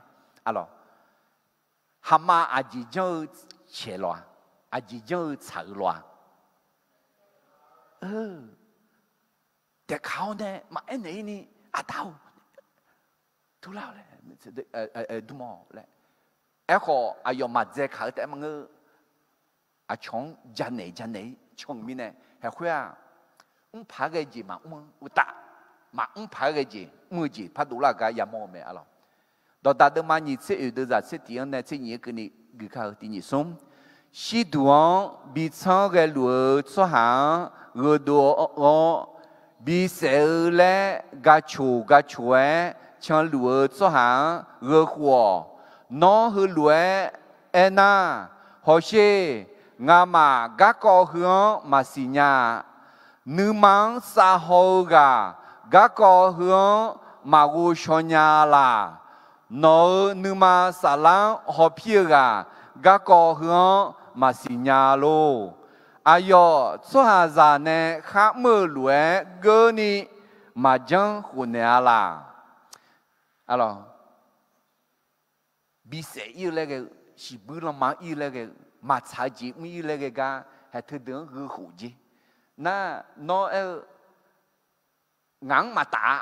arlawq. Haqma aqjeq janr-eu caeq lawq-a, aqjeq janr-eu tsaq-eu lawq-a. Daeqkaq-awr nae maqaer naeq-ir ni, aqda-or, turlar-awq laer, dmr-awq laer. Aerkhawf aqyawf maqdzae kaq-eu taef-aer maqngeur. Aqcawq-anr janaeq janaeq-ir can-eu mirnae, haeq khoer-aq, mrpaq-aer ghae jeq maqmr-eu uqtaf, maqmr paq-aer ghae jeq mr-eu jeq pardov lar-eu gar yamawr-eu mae, arlawq. Dawqdaq deuvma nyiq tser oeq deuvzaq tser tiq-anr nae tser nyiq-aer keuvni guikar-eu tiq nyiq smr, shirduq-anr bitsanr ghaeluf-eu tsawrhaq-anr gheudov-awr, bisaef-eu laer gacoq gacoq-aer canluf-eu tsawrhaq-anr gheukhof-awq. Nawr heulof-aer aernar, hawsher, ngamaf garkawv heu-anr maqsiq nya-a. Nuima-anr savhaw-eu ghaq garkawv heu-anr maqghov shaw nya laq. Nawq-euq nuima saflar-anr hawpir-eu ghaq garkawv heu-anr maqsiq nya lor. Aqyawf tsawrhaqzaq nae kharmr-eu lof-aer geurni maqjanr khofnaeq-a laq. Bisaef ir-eu laer ghae-eu, shiqbuir lanma ir-eu laer ghae-eu, maqtsaq-eu jeq mr ir laer ghae gar, haeq teudeuq-anr gheukhof jer. Nar, nawr aer-eu, ngaq-anr maqtaf-a,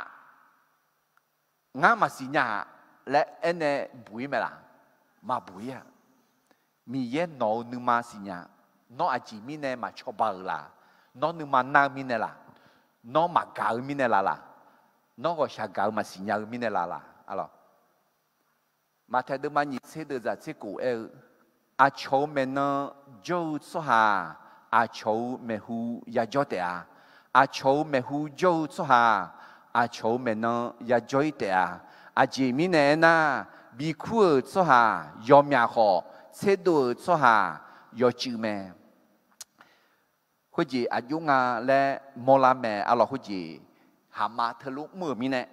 ngar maqsiq nya-a laer aernae buq ir mae laq? Maqbuq ir-a. Miqyaer nawq-euq nuima siqnya. Nawr aqjeq mirnae maqcawba-euq laq? Nawr nuima nar-eu mirnae laq? Nawr maqgaq-eu mirnae laq laq? Nawr ghawqshaq gaq-eu maqsiq nya-eu mirnae laq laq? Maqtaeq deuvma nyiq tser deuvzaq tser kof aer-eu, aqcawq-euq maeqnan jawr-eu tsawrhaq aqcawq-euq maeqhu yajawr taef-a. Aqcawq-euq maeqhu jawr-eu tsawrhaq aqcawq-euq maeqnan yajawr-ir taef-a. Aqjeq mirnae aernar, bikur-euq tsawrhaq yawmyaq khawf, tserdov-euq tsawrhaq yawcuiv mae. Khoerjeq aqjox nga laer mawrlar mae. Arlawq, khoerjeq haqma teulof mr-euq mirnae,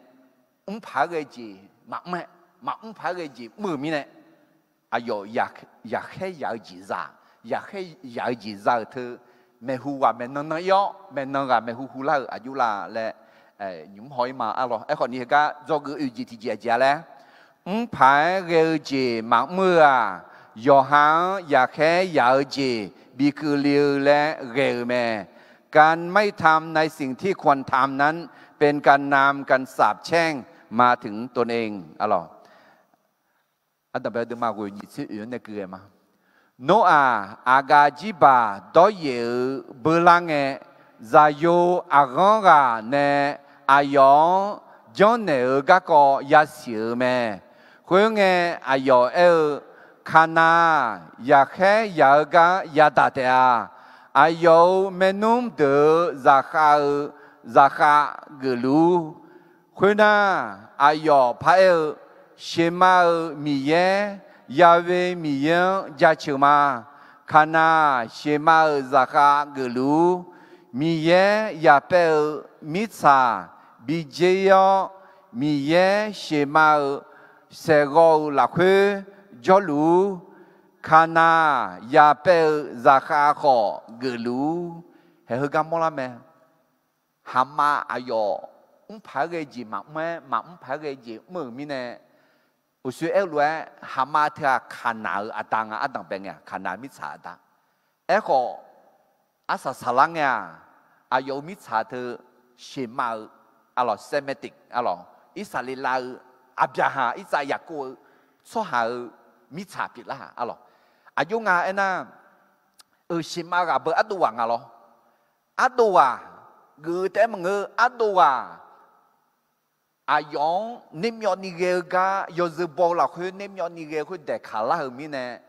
mr paq-aer ghae-eu jeq maqmr-aer, maqmr paq-aer ghae-eu jeq mr-euq mirnae, aqyawf yaqkhaer yaq-eu jeq za, yaqkhaer yaq-eu jeq za-euq teu, maeqhu ghaq maeqnan nan ir-awr, maeqnan ghaq maeqhu hu lar-euq aqjox la laer nymq-mr haw ir ma. Arlawq, aerkhawf ni heugar dzawgeuf oeq jeq tiqjeq aqjeq-a laer, mr paq-aer ghae-eu jeq maqmr-eu-aq, yawqha-anr yaqkhaer yaq-eu jeq bikeuvle-eu laer ghae-euq mae. การไม่ทำในสิ่งที่ควรทำนั้น เป็นการนำการสาปแช่งมาถึงตนเอง Arlawq, aqdanqbae deuvma ghoeq nyiq tser oeq-anr nae keuv ghae ma. Nawr-aq, aqgaf jirbaq dawryaef-eu beular ngae, zaqyo aqghanr ghaq nae aqyawf-anr janrnaeq-eu garkawv yasiq-eu mae. Khoerngae, aqyawf aer-eu, Kaqnaq-aq, yaqkhaer yaq-eu gar yadaq taef-a. Aqyawf-euq maernmr deuq-euq zaqkhav-eu zaqkhav geufluf-ur. Khoernar, aqyawf paraer-eu, Sheqma-euq Miqyaer, Yahweh Miqyaer-anr jaceuq ma. Kaqnaq-aq, Sheqma-euq zaqkhav geufluf-ur. Miqyaer yapaev-eu mirtsaq bi dzer-ir-awr, Miqyaer Sheqma-euq saeqghawv-euq lafkhoer jawrluf-ur. Kaqnaq-aq, yapaev-eu zaqkhav khawf geufluf-ur. Haeq heugar mawrlar mae. Haqma aqyawf mr paq-aer ghae jeq maqmr-aer, maqmr paq-aer ghae jeq mr-euq mirnae, uqshoe aer-eu lof-aer, haqma teu-aq, Kaqnaq-euq aqda nga. Ardanqbae ngae-aq, Kaqnaq mirtsaq aqda. Aerkhawf, arsaq saqlar ngae-aq, aqyawf-euq mirtsaq teu Sheqma-eu, arlawq, Semitic, arlawq, Irsaqleqlav-eu, Aqbyaqhaq, Irtsav, Yaqkov-eu tsawrhaq-euq mirtsaq pyeuflar-aq, arlawq. Aqjox nga aernar, euq Sheqma ghaq beu ardov ghaq nga lawr. Ardov ghaq geuf-eu taef-aer maqngeur, ardov ghaq aqyawf-anr nermyawvni ghae-eu gar yawzeu baw-eu lafkhoer nermyawvni ghae-eu khoer daeqkaq lar-euq mirnae,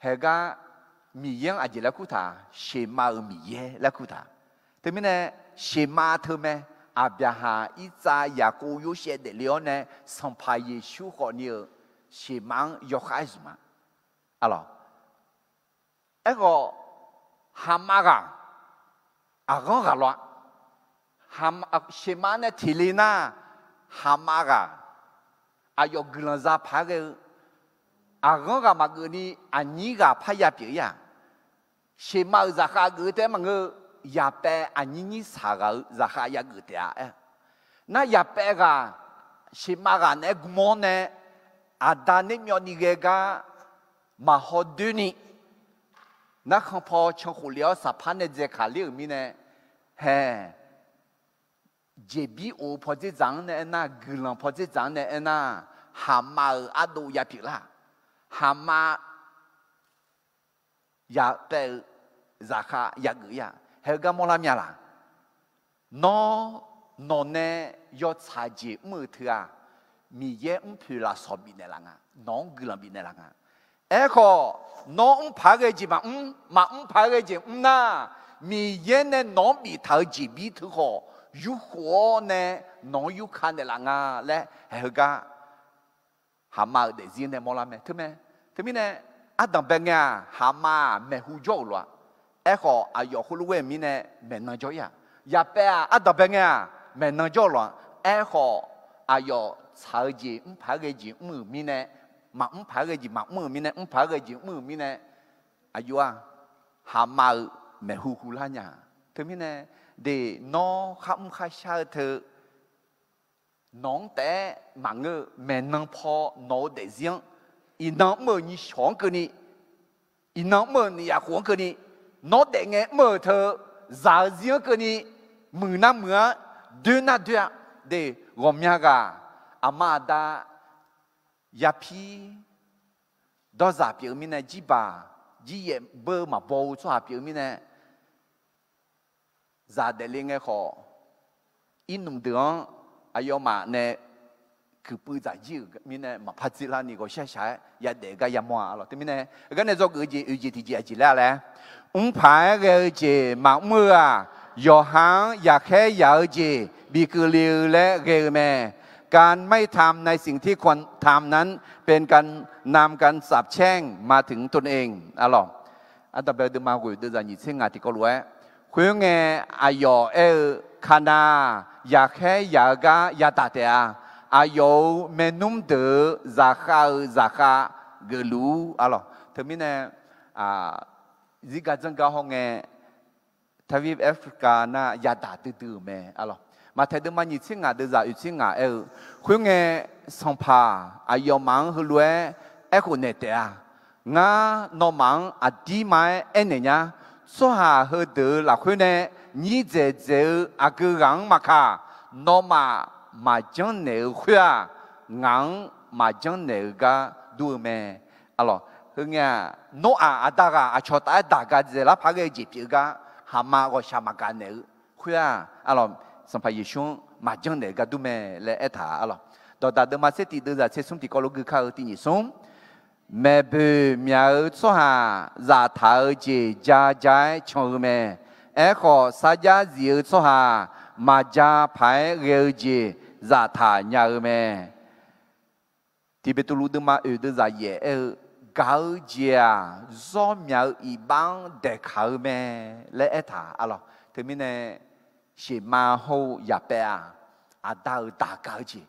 haegar Miqyaer-anr aqjeq laer kurtaq, Sheqma-euq Miqyaer laer kurtaq. Teumirnae, Sheqma teu mae, Aqbyaqhaq, Irtsav, Yaqkov, Yorsaev daefle-awr nae Sanqpaq Yeqsur khawfni-euq Sheqma-anr yawkhav-aer zmq ma. Arlawq, aerkhawf, haqma ghaq, aqghanr ghaq lawr-a. Sheqma nae tiqle nar, haqma ghaq aqyawf guiqlanq za paq-aer ghae-eu, aqghanr ghaq maqgeuf ni aqnyir ghaq parya pyeuf-ir-aq, Sheqma-euq zaqkhav geuf-eu taef-aer maqngeur-eu, yaqpaev aqnyir nyir saq ghaq-euq zaqkhav yageuf taef-a aer. Nar yaqpaev ghaq, Sheqma ghaq naeq-aer gm-awr nae, aqda nermyawvni ghae gar maqhaw doer ni, narkhan paw can khof le-awr saqpar nae dzae kaq ler-euq mirnae, hae, jeqbir of-eu pawdzer dzaq-anr nae aernar, guiqlanq pawdzer dzaq-anr nae aernar, haqma-euq ardov yapyeuf lar. Haqma yaqpaev-eu zaqkhav yageuf-ir-a. Haegar mawrlar mya laq? Nawr, nawqnae yawtsaq jeq mr-euq teu-aq, Miqyaer mrpoeq lafsawq bifnaeq laf nga. Nawq-anr guiqlanq bifnaeq laf nga. Aerkhawf, nawr mr paq-aer ghae jeq maqmr, maqmr paq-aer ghae jeq mr nar, Miqyaer nae nawq-anr biftaq-eu jeqbir teu khawf, yurkhof-awr nae nawq-anr yurka naeqlaf nga laer haeq heugar haqma-euq daefzir nae mawrlar mae. Teumae, teumirnae, ardanqbae ngae-aq, haqma-aq maeqhu jawr-euq lof-a. Aerkhawf, aqyawf khoerlof-aer mirnae maeqnan jawr-ir-aq. Yaqpaev-aq, ardanqbae ngae-aq maeqnan jawr-euq lof-a. Aerkhawf, aqyawf tsaq-eu jeq mr paq-aer ghae jeq mr-euq mirnae, maqmr paq-aer ghae jeq maqmr-euq mirnae, mr paq-aer ghae jeq mr-euq mirnae, aqjox-aq, haqma-euq maeqhu hu lar nya. Teumirnae, de, nawr kharmr kharshar-eu teu nawq-anr taef-aer maqngeur-eu maeqnan paw nawq-eu daefzir-anr, iqnan mr-euq nyiq shawq-anr keuvni, iqnan mr-euq nif yaf khof-anr keuvni, nawr daef ngae mr-euq teu zaq-eu zir-anr keuvni, muiq nar muiq-ar, doer nar doer-a. De, ghawqmya ghaq aqma aqda yapir dawrzaq pyeuf-eu mirnae, jirbaq jiryaef beu maqbaw-eu tsawrhaq pyeuf-eu mirnae, zaq daefle ngae khawf, irnmq deuq-anr aqyawfmaf nae kuiqpuiv dzaq jir-euq mirnae maqpar dzerlar ni ghawqshaq shaq-aer yadaef-eu gar yamawr-a. Arlawq, teumirnae heugar nae dzawgeuf-eu jeq oeq jeq tiqjeq aqjeq laer-a laer, mr paq-aer ghae-eu jeq maqmr-eu-aq, yawqha-anr yaqkhaer yaq-eu jeq bikeuv le-eu laer ghae-eu mae. การไม่ทำในสิ่งที่ควรทำนั้น เป็นการนำการสาปแช่งมาถึงตนเอง arlawq. Ardanqbae deuvma ghoeq deuvzaq nyiq tser ngaq tiqkawv lof-aer, khoerngae, aqyawf aer-eu, Kaqnav, yaqkhaer yaq-eu gar yadaq taef-a. Aqyawf-euq maernmr deuq-euq zaqkhav-euq zaqkhav geufluf-ur, arlawq. Teumirnae, zirgar dzanrgar hawngae, Taviv Africa nar yadaq duidui-euq mae, arlawq. Maqtaeq deuvma nyiq tser ngaq deuvzaq oeq tser ngaq aer-eu, khoerngae, Sanqpaq aqyawfmaf-anr heulof-aer aerkhof naeq taef-a. Ngar nawmaf-anr aqdirma-aer aernaeq nya. Tsawrhaq heudeuq-euq lafkhoer nae nyirdzaeq dzaeq-eu aqgeu ghaq-anr maqkaq, nawmaf maqjanr naeq-eu khoer-aq, ngaq-anr maqjanr naeq-eu gar dur-eu mae. Arlawq, heungae-aq, Noraq aqda ghaq aqcawq taf-aer daq ga dzaeqlar paq ghae-eu jeq pyeuf-eu gar, haqma ghawqshaq maqgaq naeq-eu khoer-aq, arlawq, Sanqpaq Yeqsur-anr maqjanr naeq-eu gar dur mae laer aertaq, arlawq. Dawqdaq deuvma tser tiq deuvzaq tser smr tiqkawv lof gui kar-eu tiq nyiq smr. Maeqboeq myaq-eu tsawrhaq zaftaq-eu jeq ja ja-aer can-eu mae. Aerkhawf, sarjax zif-eu tsawrhaq maqja paq-aer ghae-eu jeq zaftaq nya-eu mae. Tiq Beqtuvluv deuvma oeq deuvzaq yaef aer-eu, gaq-eu jeq-aq, zawr myaq-eu iqbax-anr daeqkaq-eu mae laer aertaq, arlawq. Teumirnae, shema hawr-eu yaqpaev-aq, aqda-euq daq gaq-eu jeq,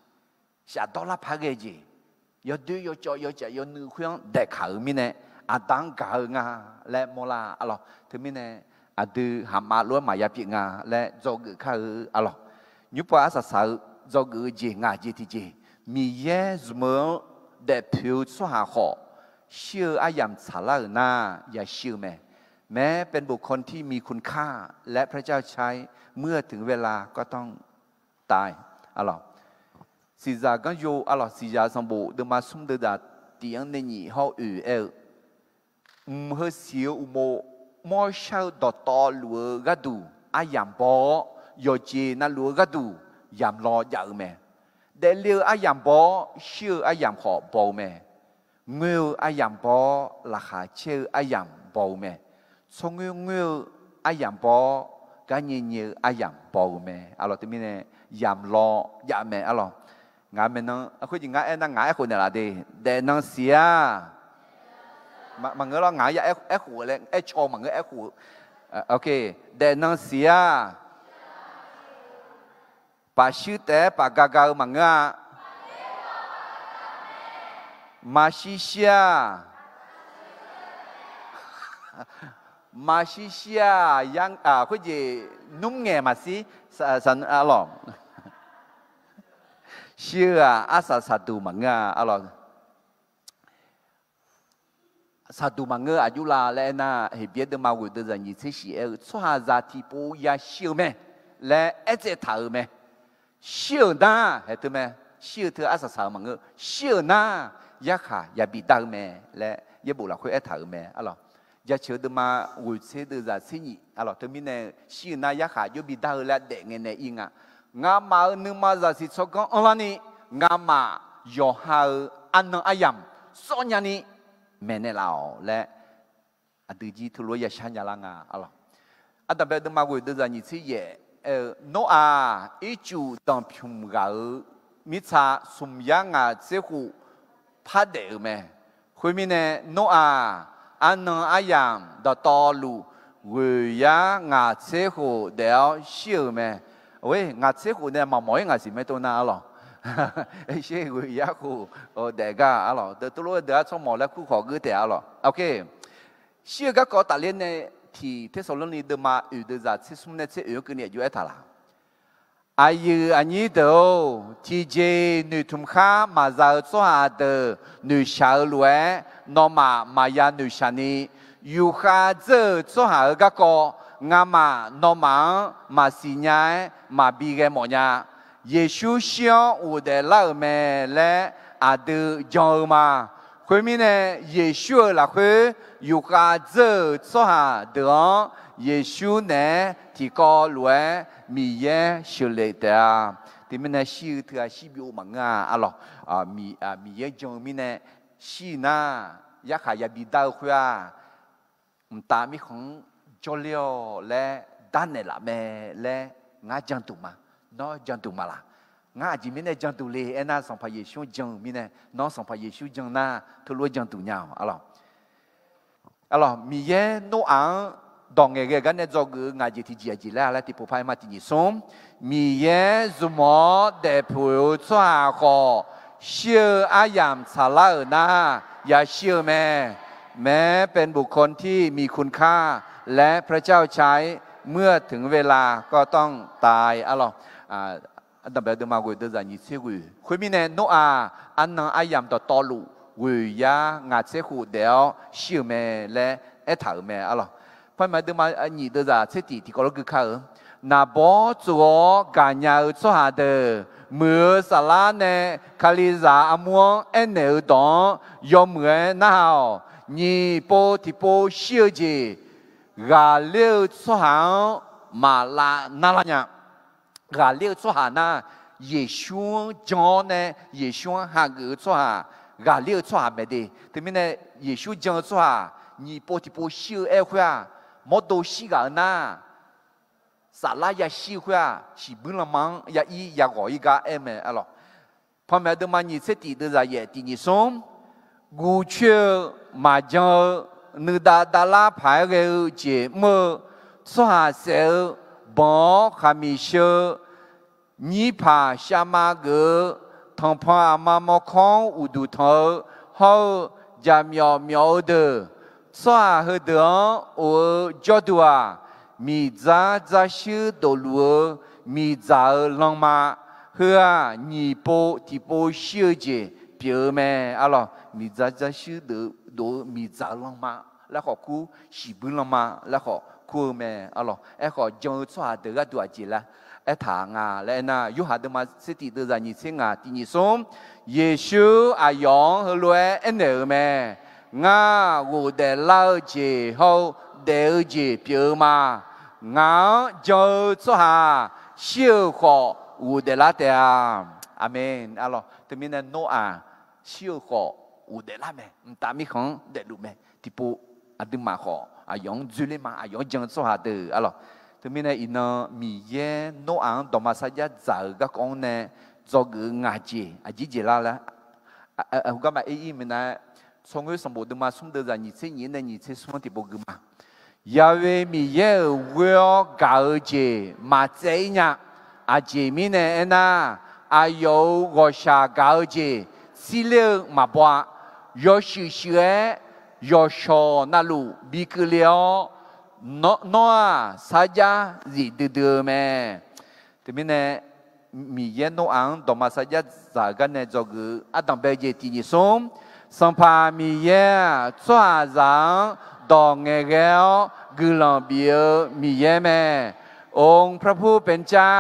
shafdawr lar paq ghae jeq, yawdoer yawcawv yawcaf yawnuiv khoer-anr daeqkaq-euq mirnae, aqda-anr gaq-eu nga laer mawrlar, arlawq. Teumirnae, aqdui haqma lof-aer maqya pyeuf nga laer dzawgeuf kar-eu, arlawq. Nymrpov arsaq saq-eu dzawgeuf-eu jeq ngaq jeq tiqjeq, Miqyaer zmq-eu-anr daefpoeq-eu tsawrhaq khawf, shir-eu aryamq tsaqlar-euq nar yashir-eu mae. แม้เป็นบุคคลที่มีคุณค่า และพระเจ้าใช้ เมื่อถึงเวลาก็ต้องตาย arlawq. Siqzaq ganryo, arlawq, Siqzaq sanqbof deuvma smr deuvzaq tiq-anr nae nyiq hawr oeq aer-eu, mq heu siq-eu uqmov mawrshar-eu dawqtawvluf-eu gharduq aryamq baw-awr, yawqjeq navluf-eu gharduq yamq law jav-eu mae. Daefle-eu aryamq baw-awr, shir-eu aryamq khawf baw-eu mae. Ngoer-eu aryamq baw-awr, laqkhaq caer-eu aryamq baw-eu mae. Tsawrngoer ngoer-eu aryamq baw-awr, garnyae nyae-eu aryamq baw-eu mae, arlawq. Teumirnae, yamq law jav mae, arlawq. Ngaq maeqnan khoerjeq ngar aernar ngaq aerkhof naeqlaf de. Daefnan siq-a. Maqngeur lawr, ngaq-anr ya aerkhof laer aercaw maqngeur, aerkhof-eu. Daefnan siq-a. Paf shuir taef-aer paf ga ga-eu maqngeur-a. Maqshir shir-a. Maqshir shir-a. Khoerjeq nmr ngaeq maqshir, arlawq. Shir-eu-aq arsaq saqduq maqngeur-a, arlawq. Saqduq maqngeur aqjox la laer aernar, Heqbyaer deuvma ghoeq deuvzaq nyiq tser shif aer-eu, tsawrhaqzaq tiqpov yashir-eu mae laer aertsaev taq-euq mae. Shir-euq nar, haeq teu mae, shir-eu teu arsaq saq-eu maqngeur, shir-euq nar yarkhaq yabi dar-eu mae laer yaerbof lafkhoer aertaq-euq mae, arlawq. Jaceuq-eu deuvma ghoeq tser deuvzaq tser nyiq, arlawq, teumirnae shir-euq nar yarkhaq jawr bi dar-eu laer daef ngae nae ir nga. Ngamaf-euq nuima zaqsiq tsawrganr anrlarni, ngamaf yawqha-euq arnan aryamq sawr nyani maeqnaeq laf-awq laer, aqdui jir teulof-aer yashar nya lar nga, arlawq. Ardanqbae deuvma ghoeq deuvzaq nyiq tser yaef aer-eu, Noraq ircuf danqpymq ghaq-euq mirtsa smq yar ngaq tser khof par daef-euq mae. Khoermirnae, Noraq arnan aryamq dawqtawvluf ghoeq yar ngaq tser khof daef-awr shir-euq mae. Oe, ngaq tser khof nae maqmawf-ir ngaq siq mae tov nar, arlawq. Sher ghoeq yar khof daef gar, arlawq. Deuq tov lof-aer deuq-ar tsawrmawq laer kur khawf geur taef, arlawq. Shir-eu garkawv tafler nae tiq Tersaqlorni deuvma oeq deuvzaq tser smr nae tser oeq-anr keuvni aqjox aertaq laq. Aqyuif aqnyir deuq-or, tiqjeq-iq noeqtmq khar maqza-eu tsawrhaq deuq noeqshaq-eu lof-aer, nawmaf maqya noeqshaq ni, yufkhav dzeur-euq tsawrhaq-euq garkawv ngamaf nawmaf-anr maqsiq nya-aer maqbi ghae mawf nya. Yeqsur shir-awr ghofdaef lar-euq mae laer aqdui jan-eu ma. Khoermirnae, Yeqsur-euq lafkhoer yufkhav dzeur-euq tsawrhaq deuq-anr Yeqsur naeq-aer tiqkawv lof-aer Miqyaer sheuqlef taef-a. Teumirnae shir-eu teu-aq shir byov maqngeur-a, arlawq. Miqyaer jan-eu mirnae shir nar yarkhaq yabi dar-eu khoer-aq, mqtav mirkhanq-anr jawrler-awq laer darnaeq laf mae laer ngar jan duq ma. Nawr jan duq ma laq? Ngar aqjeq mirnae janduq le aernar, Sanqpaq Yeqsur-anr jan-euq mirnae, nawr Sanqpaq Yeqsur jan nar, teulof-aer janduq nya-awq. Arlawq, Miqyaer Noraq-anr dawq ngaeqghae-eu gar nae dzawgeuf-eu ngaq jeq tiqjeq aqjeq laer laer tiqpov par-aer ma. Tiqnyif smr, Miqyaer zmq-awr daefpuq-eu tsawrhaq khawf, shir-eu aryamq tsaqlar-euq nar, yashir-eu mae. แม้เป็นบุคคลที่มีคุณค่า และพระเจ้าใช้ เมื่อถึงเวลาก็ต้องตาย Arlawq, Ardanqbae-eu deuvma ghoeq deuvzaq nyiq tser ghoeq. Khoermirnae Noraq arnan aryamq dawqtawvluf ghoeq yar ngaq tser khof daef-awr shir-euq mae laer aertaq-euq mae. Arlawq, Panmaeq deuvma nyiq deuvzaq tser tiq tiqkawv lof gui kar-eu, Naqbawr tsof-awr gaqnya-eu tsawrhaq deuq, muiq-eu saflar nae Kalizaq armur-anr aernaeq-eu dawq-anr yawmuiq-aer narhaq-awq. Nyiq pov tiqpov shir-eu jeq ghaqler-eu tsawrhaq-anr maqlav narlar nya. Ghaqler-eu tsawrhaq nar, Yeqsur-anr jan-awr nae Yeqsur-anr hageuf-eu tsawrhaq, ghaqler-eu tsawrhaq mae de. Teumirnae Yeqsur jan-eu tsawrhaq nyiq pov tiqpov shir-eu aer-eu khoer-aq, mawrdo shir ghaq-eu nar, saflar yashir-eu khoer-aq, shiqbuir lanma-anr ya ir ya ghawq ir gar aer-eu mae. Arlawq, Panmaeq deuvma nyiq tser tiq deuvzaq yaef tiqnyif smr, guvcoer-eu maqjan-eu nuidav davlar paq-aer ghae-eu jeq mr-eu, tsawrhaq saef-eu banq-awr khaqmiq sheu-eu, nyirpaq shavma geuf-eu, tanqpanq aqma mawrkawr-anr uqduq tanq-eu hawr-eu, jaqmyawf myawf-eu deuq, tsawrhaq heudeuq-anr of-eu jawrduq-aq, miqdzar dzarshuir dofluf-eu miqdzaq-eu lanma, heu-aq nyiq pov tiqpov shir-eu jeq pyeuf-eu mae. Arlawq, miqdzar dzarshuir dof-eu miqdzaq-eu lanma laer khawf kur, shiqbuir lanma laer khawf kur-eu mae. Arlawq, aerkhawf jan-eu tsawrhaq deuq gharduq aqjeq laer aertaq nga laer aernar, Yorhaq deuvma tser tiq deuvzaq nyiq tser ngaq tiqnyif smr, Yeqsur aqyawf-anr heulof-aer aernaeq-euq mae. Ngar ghofdaef lar-eu jeq hawr-eu daef-eu jeq pyeuf-eu ma. Ngaq-anr jan-eu tsawrhaq shir-euq khawf ghofdaef lar taef-a. Aqmeq. Arlawq, teumirnae Noraq shir-eu khawf ghofdaef lar mae. Mqtav mirkhanq-anr daefluf mae. Tiqpov aqduimaf khawf aqyawf-anr dzoerler ma. Aqyawf-anr jan-eu tsawrhaq deuq. Arlawq, teumirnae iqnan Miqyaer Noraq-anr dawqma sarjax dzaq-euq garkawv-anr nae dzawgeuf-eu ngaq jeq aqjeq jeq lar laer, heugar maqaer ir minav-aer, tsawrngoer sanqbof deuvma smr deuvzaq nyiq tser nyiq-anr nae nyiq tser smr-anr tiqpov gui ma. Yahweh Miqyaer-euq ghoer-awr gaq-eu jeq maqtsaev ir nya. Aqjeq mirnae aernar, aqyawf-euq ghawqshaq gaq-eu jeq tsirler-eu maqbaw-a. Yawshuif shuif-aer yawqshawq navluf bikeuv le-awr, nawr-aq sarjax zif duidui-eu mae. Teumirnae Miqyaer Noraq-anr dawqma sarjax dzaq-euq gar nae dzawgeuf-eu ardanqbae-eu jeq tiqnyif smr, Sanqpaq Miqyaer-aq, tsawrhaqzaq-anr dawq ngaeqghae-awr guiqlanq bif-eu Miqyaer mae. องค์พระผู้เป็นเจ้า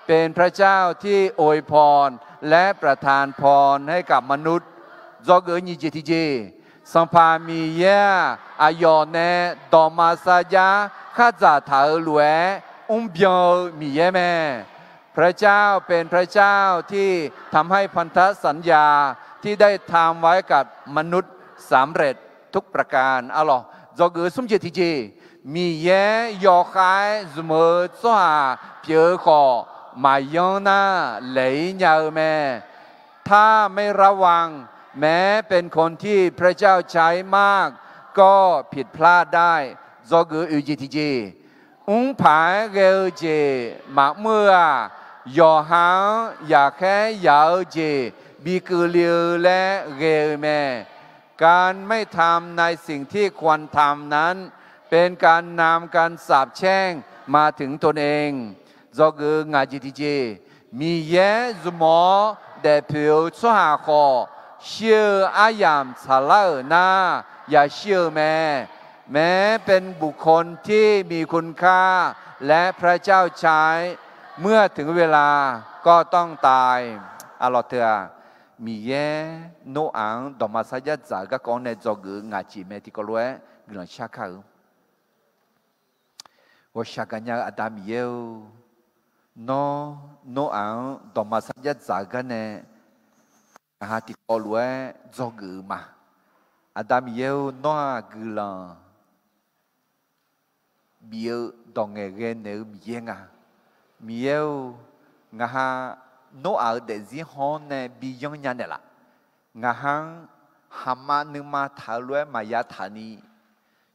เป็นพระเจ้าที่อวยพร และประทานพรให้กับมนุษย์ Dzawgeuf-eu nyiq jeq tiqjeq, Sanqpaq Miqyaer-aq, aqyawf nae dawqma sarjax khardzaq taq-eu lof-aer mrbyan-eu Miqyaer mae. พระเจ้าเป็นพระเจ้าที่ทำให้พันธสัญญาที่ได้ทำไว้กับมนุษย์สำเร็จทุกประการ Arlawq, dzawgeuf-eu smr jeq tiqjeq, Miqyaer yawkhav-aer zmq-eu tsawrhaq pyeuf-eu khawf, maqyanr nar laeq-ir nya-eu mae. ถ้าไม่ระวัง แม้เป็นคนที่พระเจ้าใช้มาก ก็ผิดพลาดได้ Dzawgeuf-eu oeq jeq tiqjeq, mrpaq-aer ghae-eu jeq maqmr-eu-aq, yawqha-anr yaqkhaer yaq-eu jeq bikeuv le-eu laer ghae-eu mae. การไม่ทำในสิ่งที่ควรทำนั้น เป็นการนำการสาปแช่งมาถึงตนเอง Dzawgeuf-eu ngaq jeq tiqjeq, Miqyaer zmq-awr daefpoeq-eu tsawrhaq khawf, shir-eu aryamq tsaqlar-euq nar, yashir-eu mae. แม้เป็นบุคคลที่มีคุณค่า และพระเจ้าใช้ เมื่อถึงเวลาก็ต้องตาย Arlawq teu-aq, Miqyaer Noraq-anr dawqma sarjax dzaq-eu garkawv-anr nae dzawgeuf-eu ngaq jeq mae tiqkawv lof-aer guiqlanq shar kar-eu. Ghawqshaq gaqnya-eu Aqda Miqyaer-or, nawr Noraq-anr dawqma sarjax dzaq-eu gar nae ngaq ha tiqkawv lof-aer dzawgeuf-eu ma. Aqda Miqyaer-or, nawr-aq guiqlanq bif-eu dawq ngaeqghae naeq-eu Miqyaer nga. Miqyaer-or, ngaq ha Noraq-euq daefzir haw-anr nae bi yanr nya naeqlaf. Ngaq ha-anr khaqma nuima taq-eu lof-aer maqya taq ni,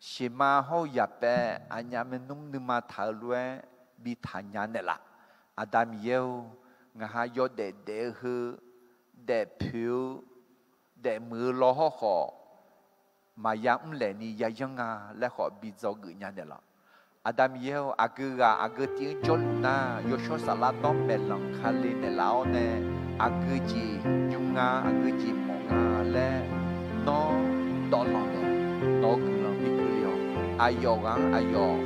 siqma hawr-eu yaqpaev aqnyaf maernmr nuima taq-eu lof-aer bi taq nya naeqlaf. Aqda Miqyaer-or, ngaq ha yawdaef daef-eu heu, daefpoeq-eu, daefmuiq-eu law hawrkhawf, maqya mrlaeq ni yayanr nga laer khawf bi dzawgeuf nya naeqlaf. Aqda Miqyaer-or, aqgeu ghaq aqgeu tiv-anr jawrluf nar, yawshawr saflar dawr maeqlanq kale naeqlaf-awr nae, aqgeu jeq nymr nga, aqgeu jeq mawf nga laer nawr dawvlanq naeq, nawq-eu guiqlanq bi keuvle-awq. Aqyawf ghaq-anr aqyawf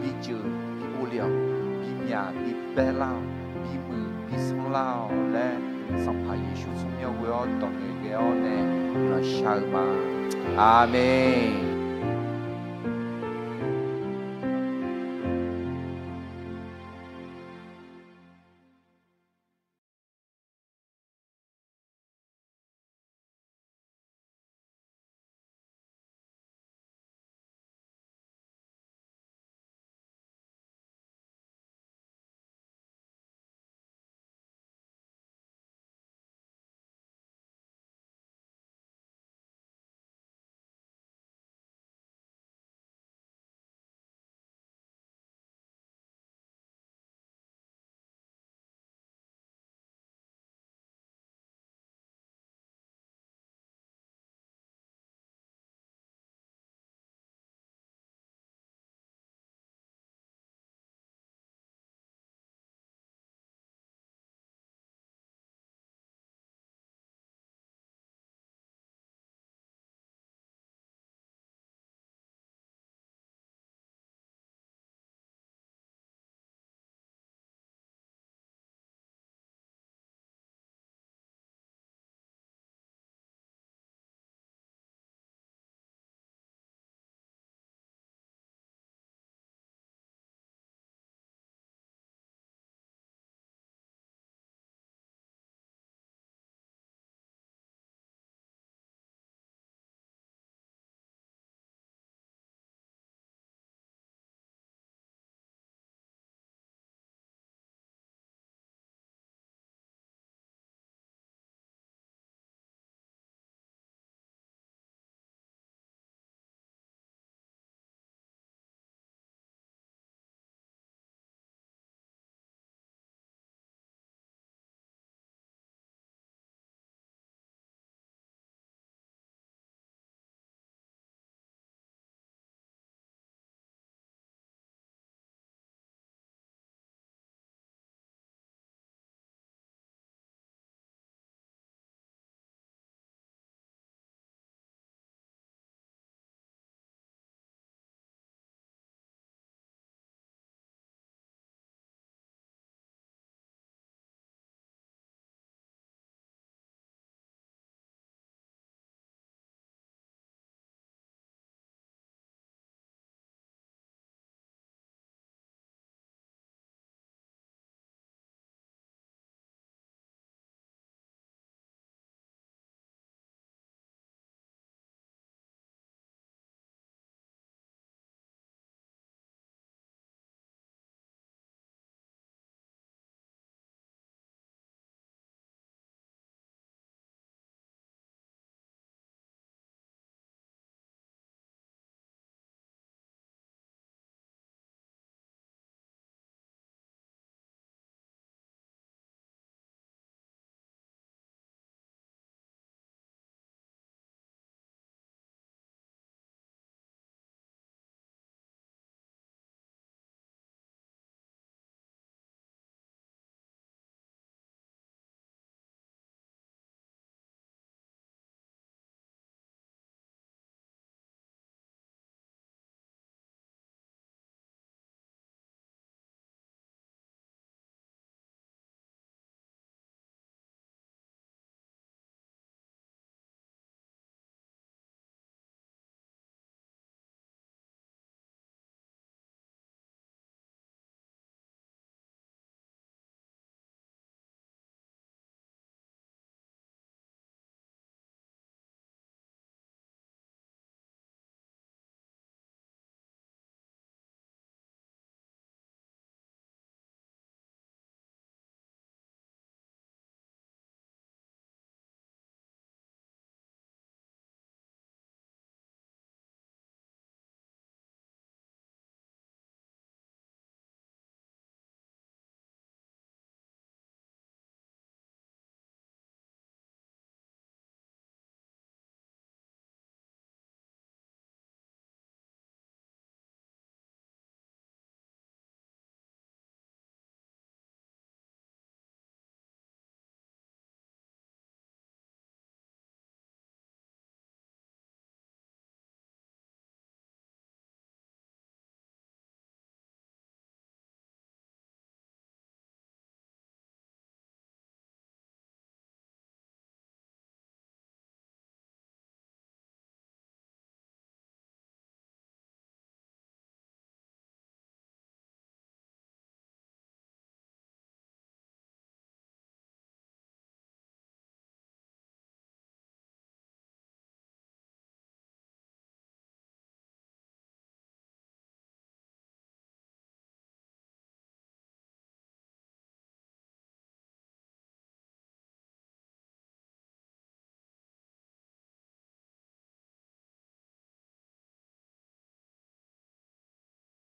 bi jeuq bi uvle-awq. Bimyaq bi baerlar-awq. Bimuiq bi sanrlar-awq laer, Sanqpaq Yeqsur tsawrmyanr ghoe-awr dawq ngaeqghae-awr nae guiqlanq shar-eu ma. Aqmeq.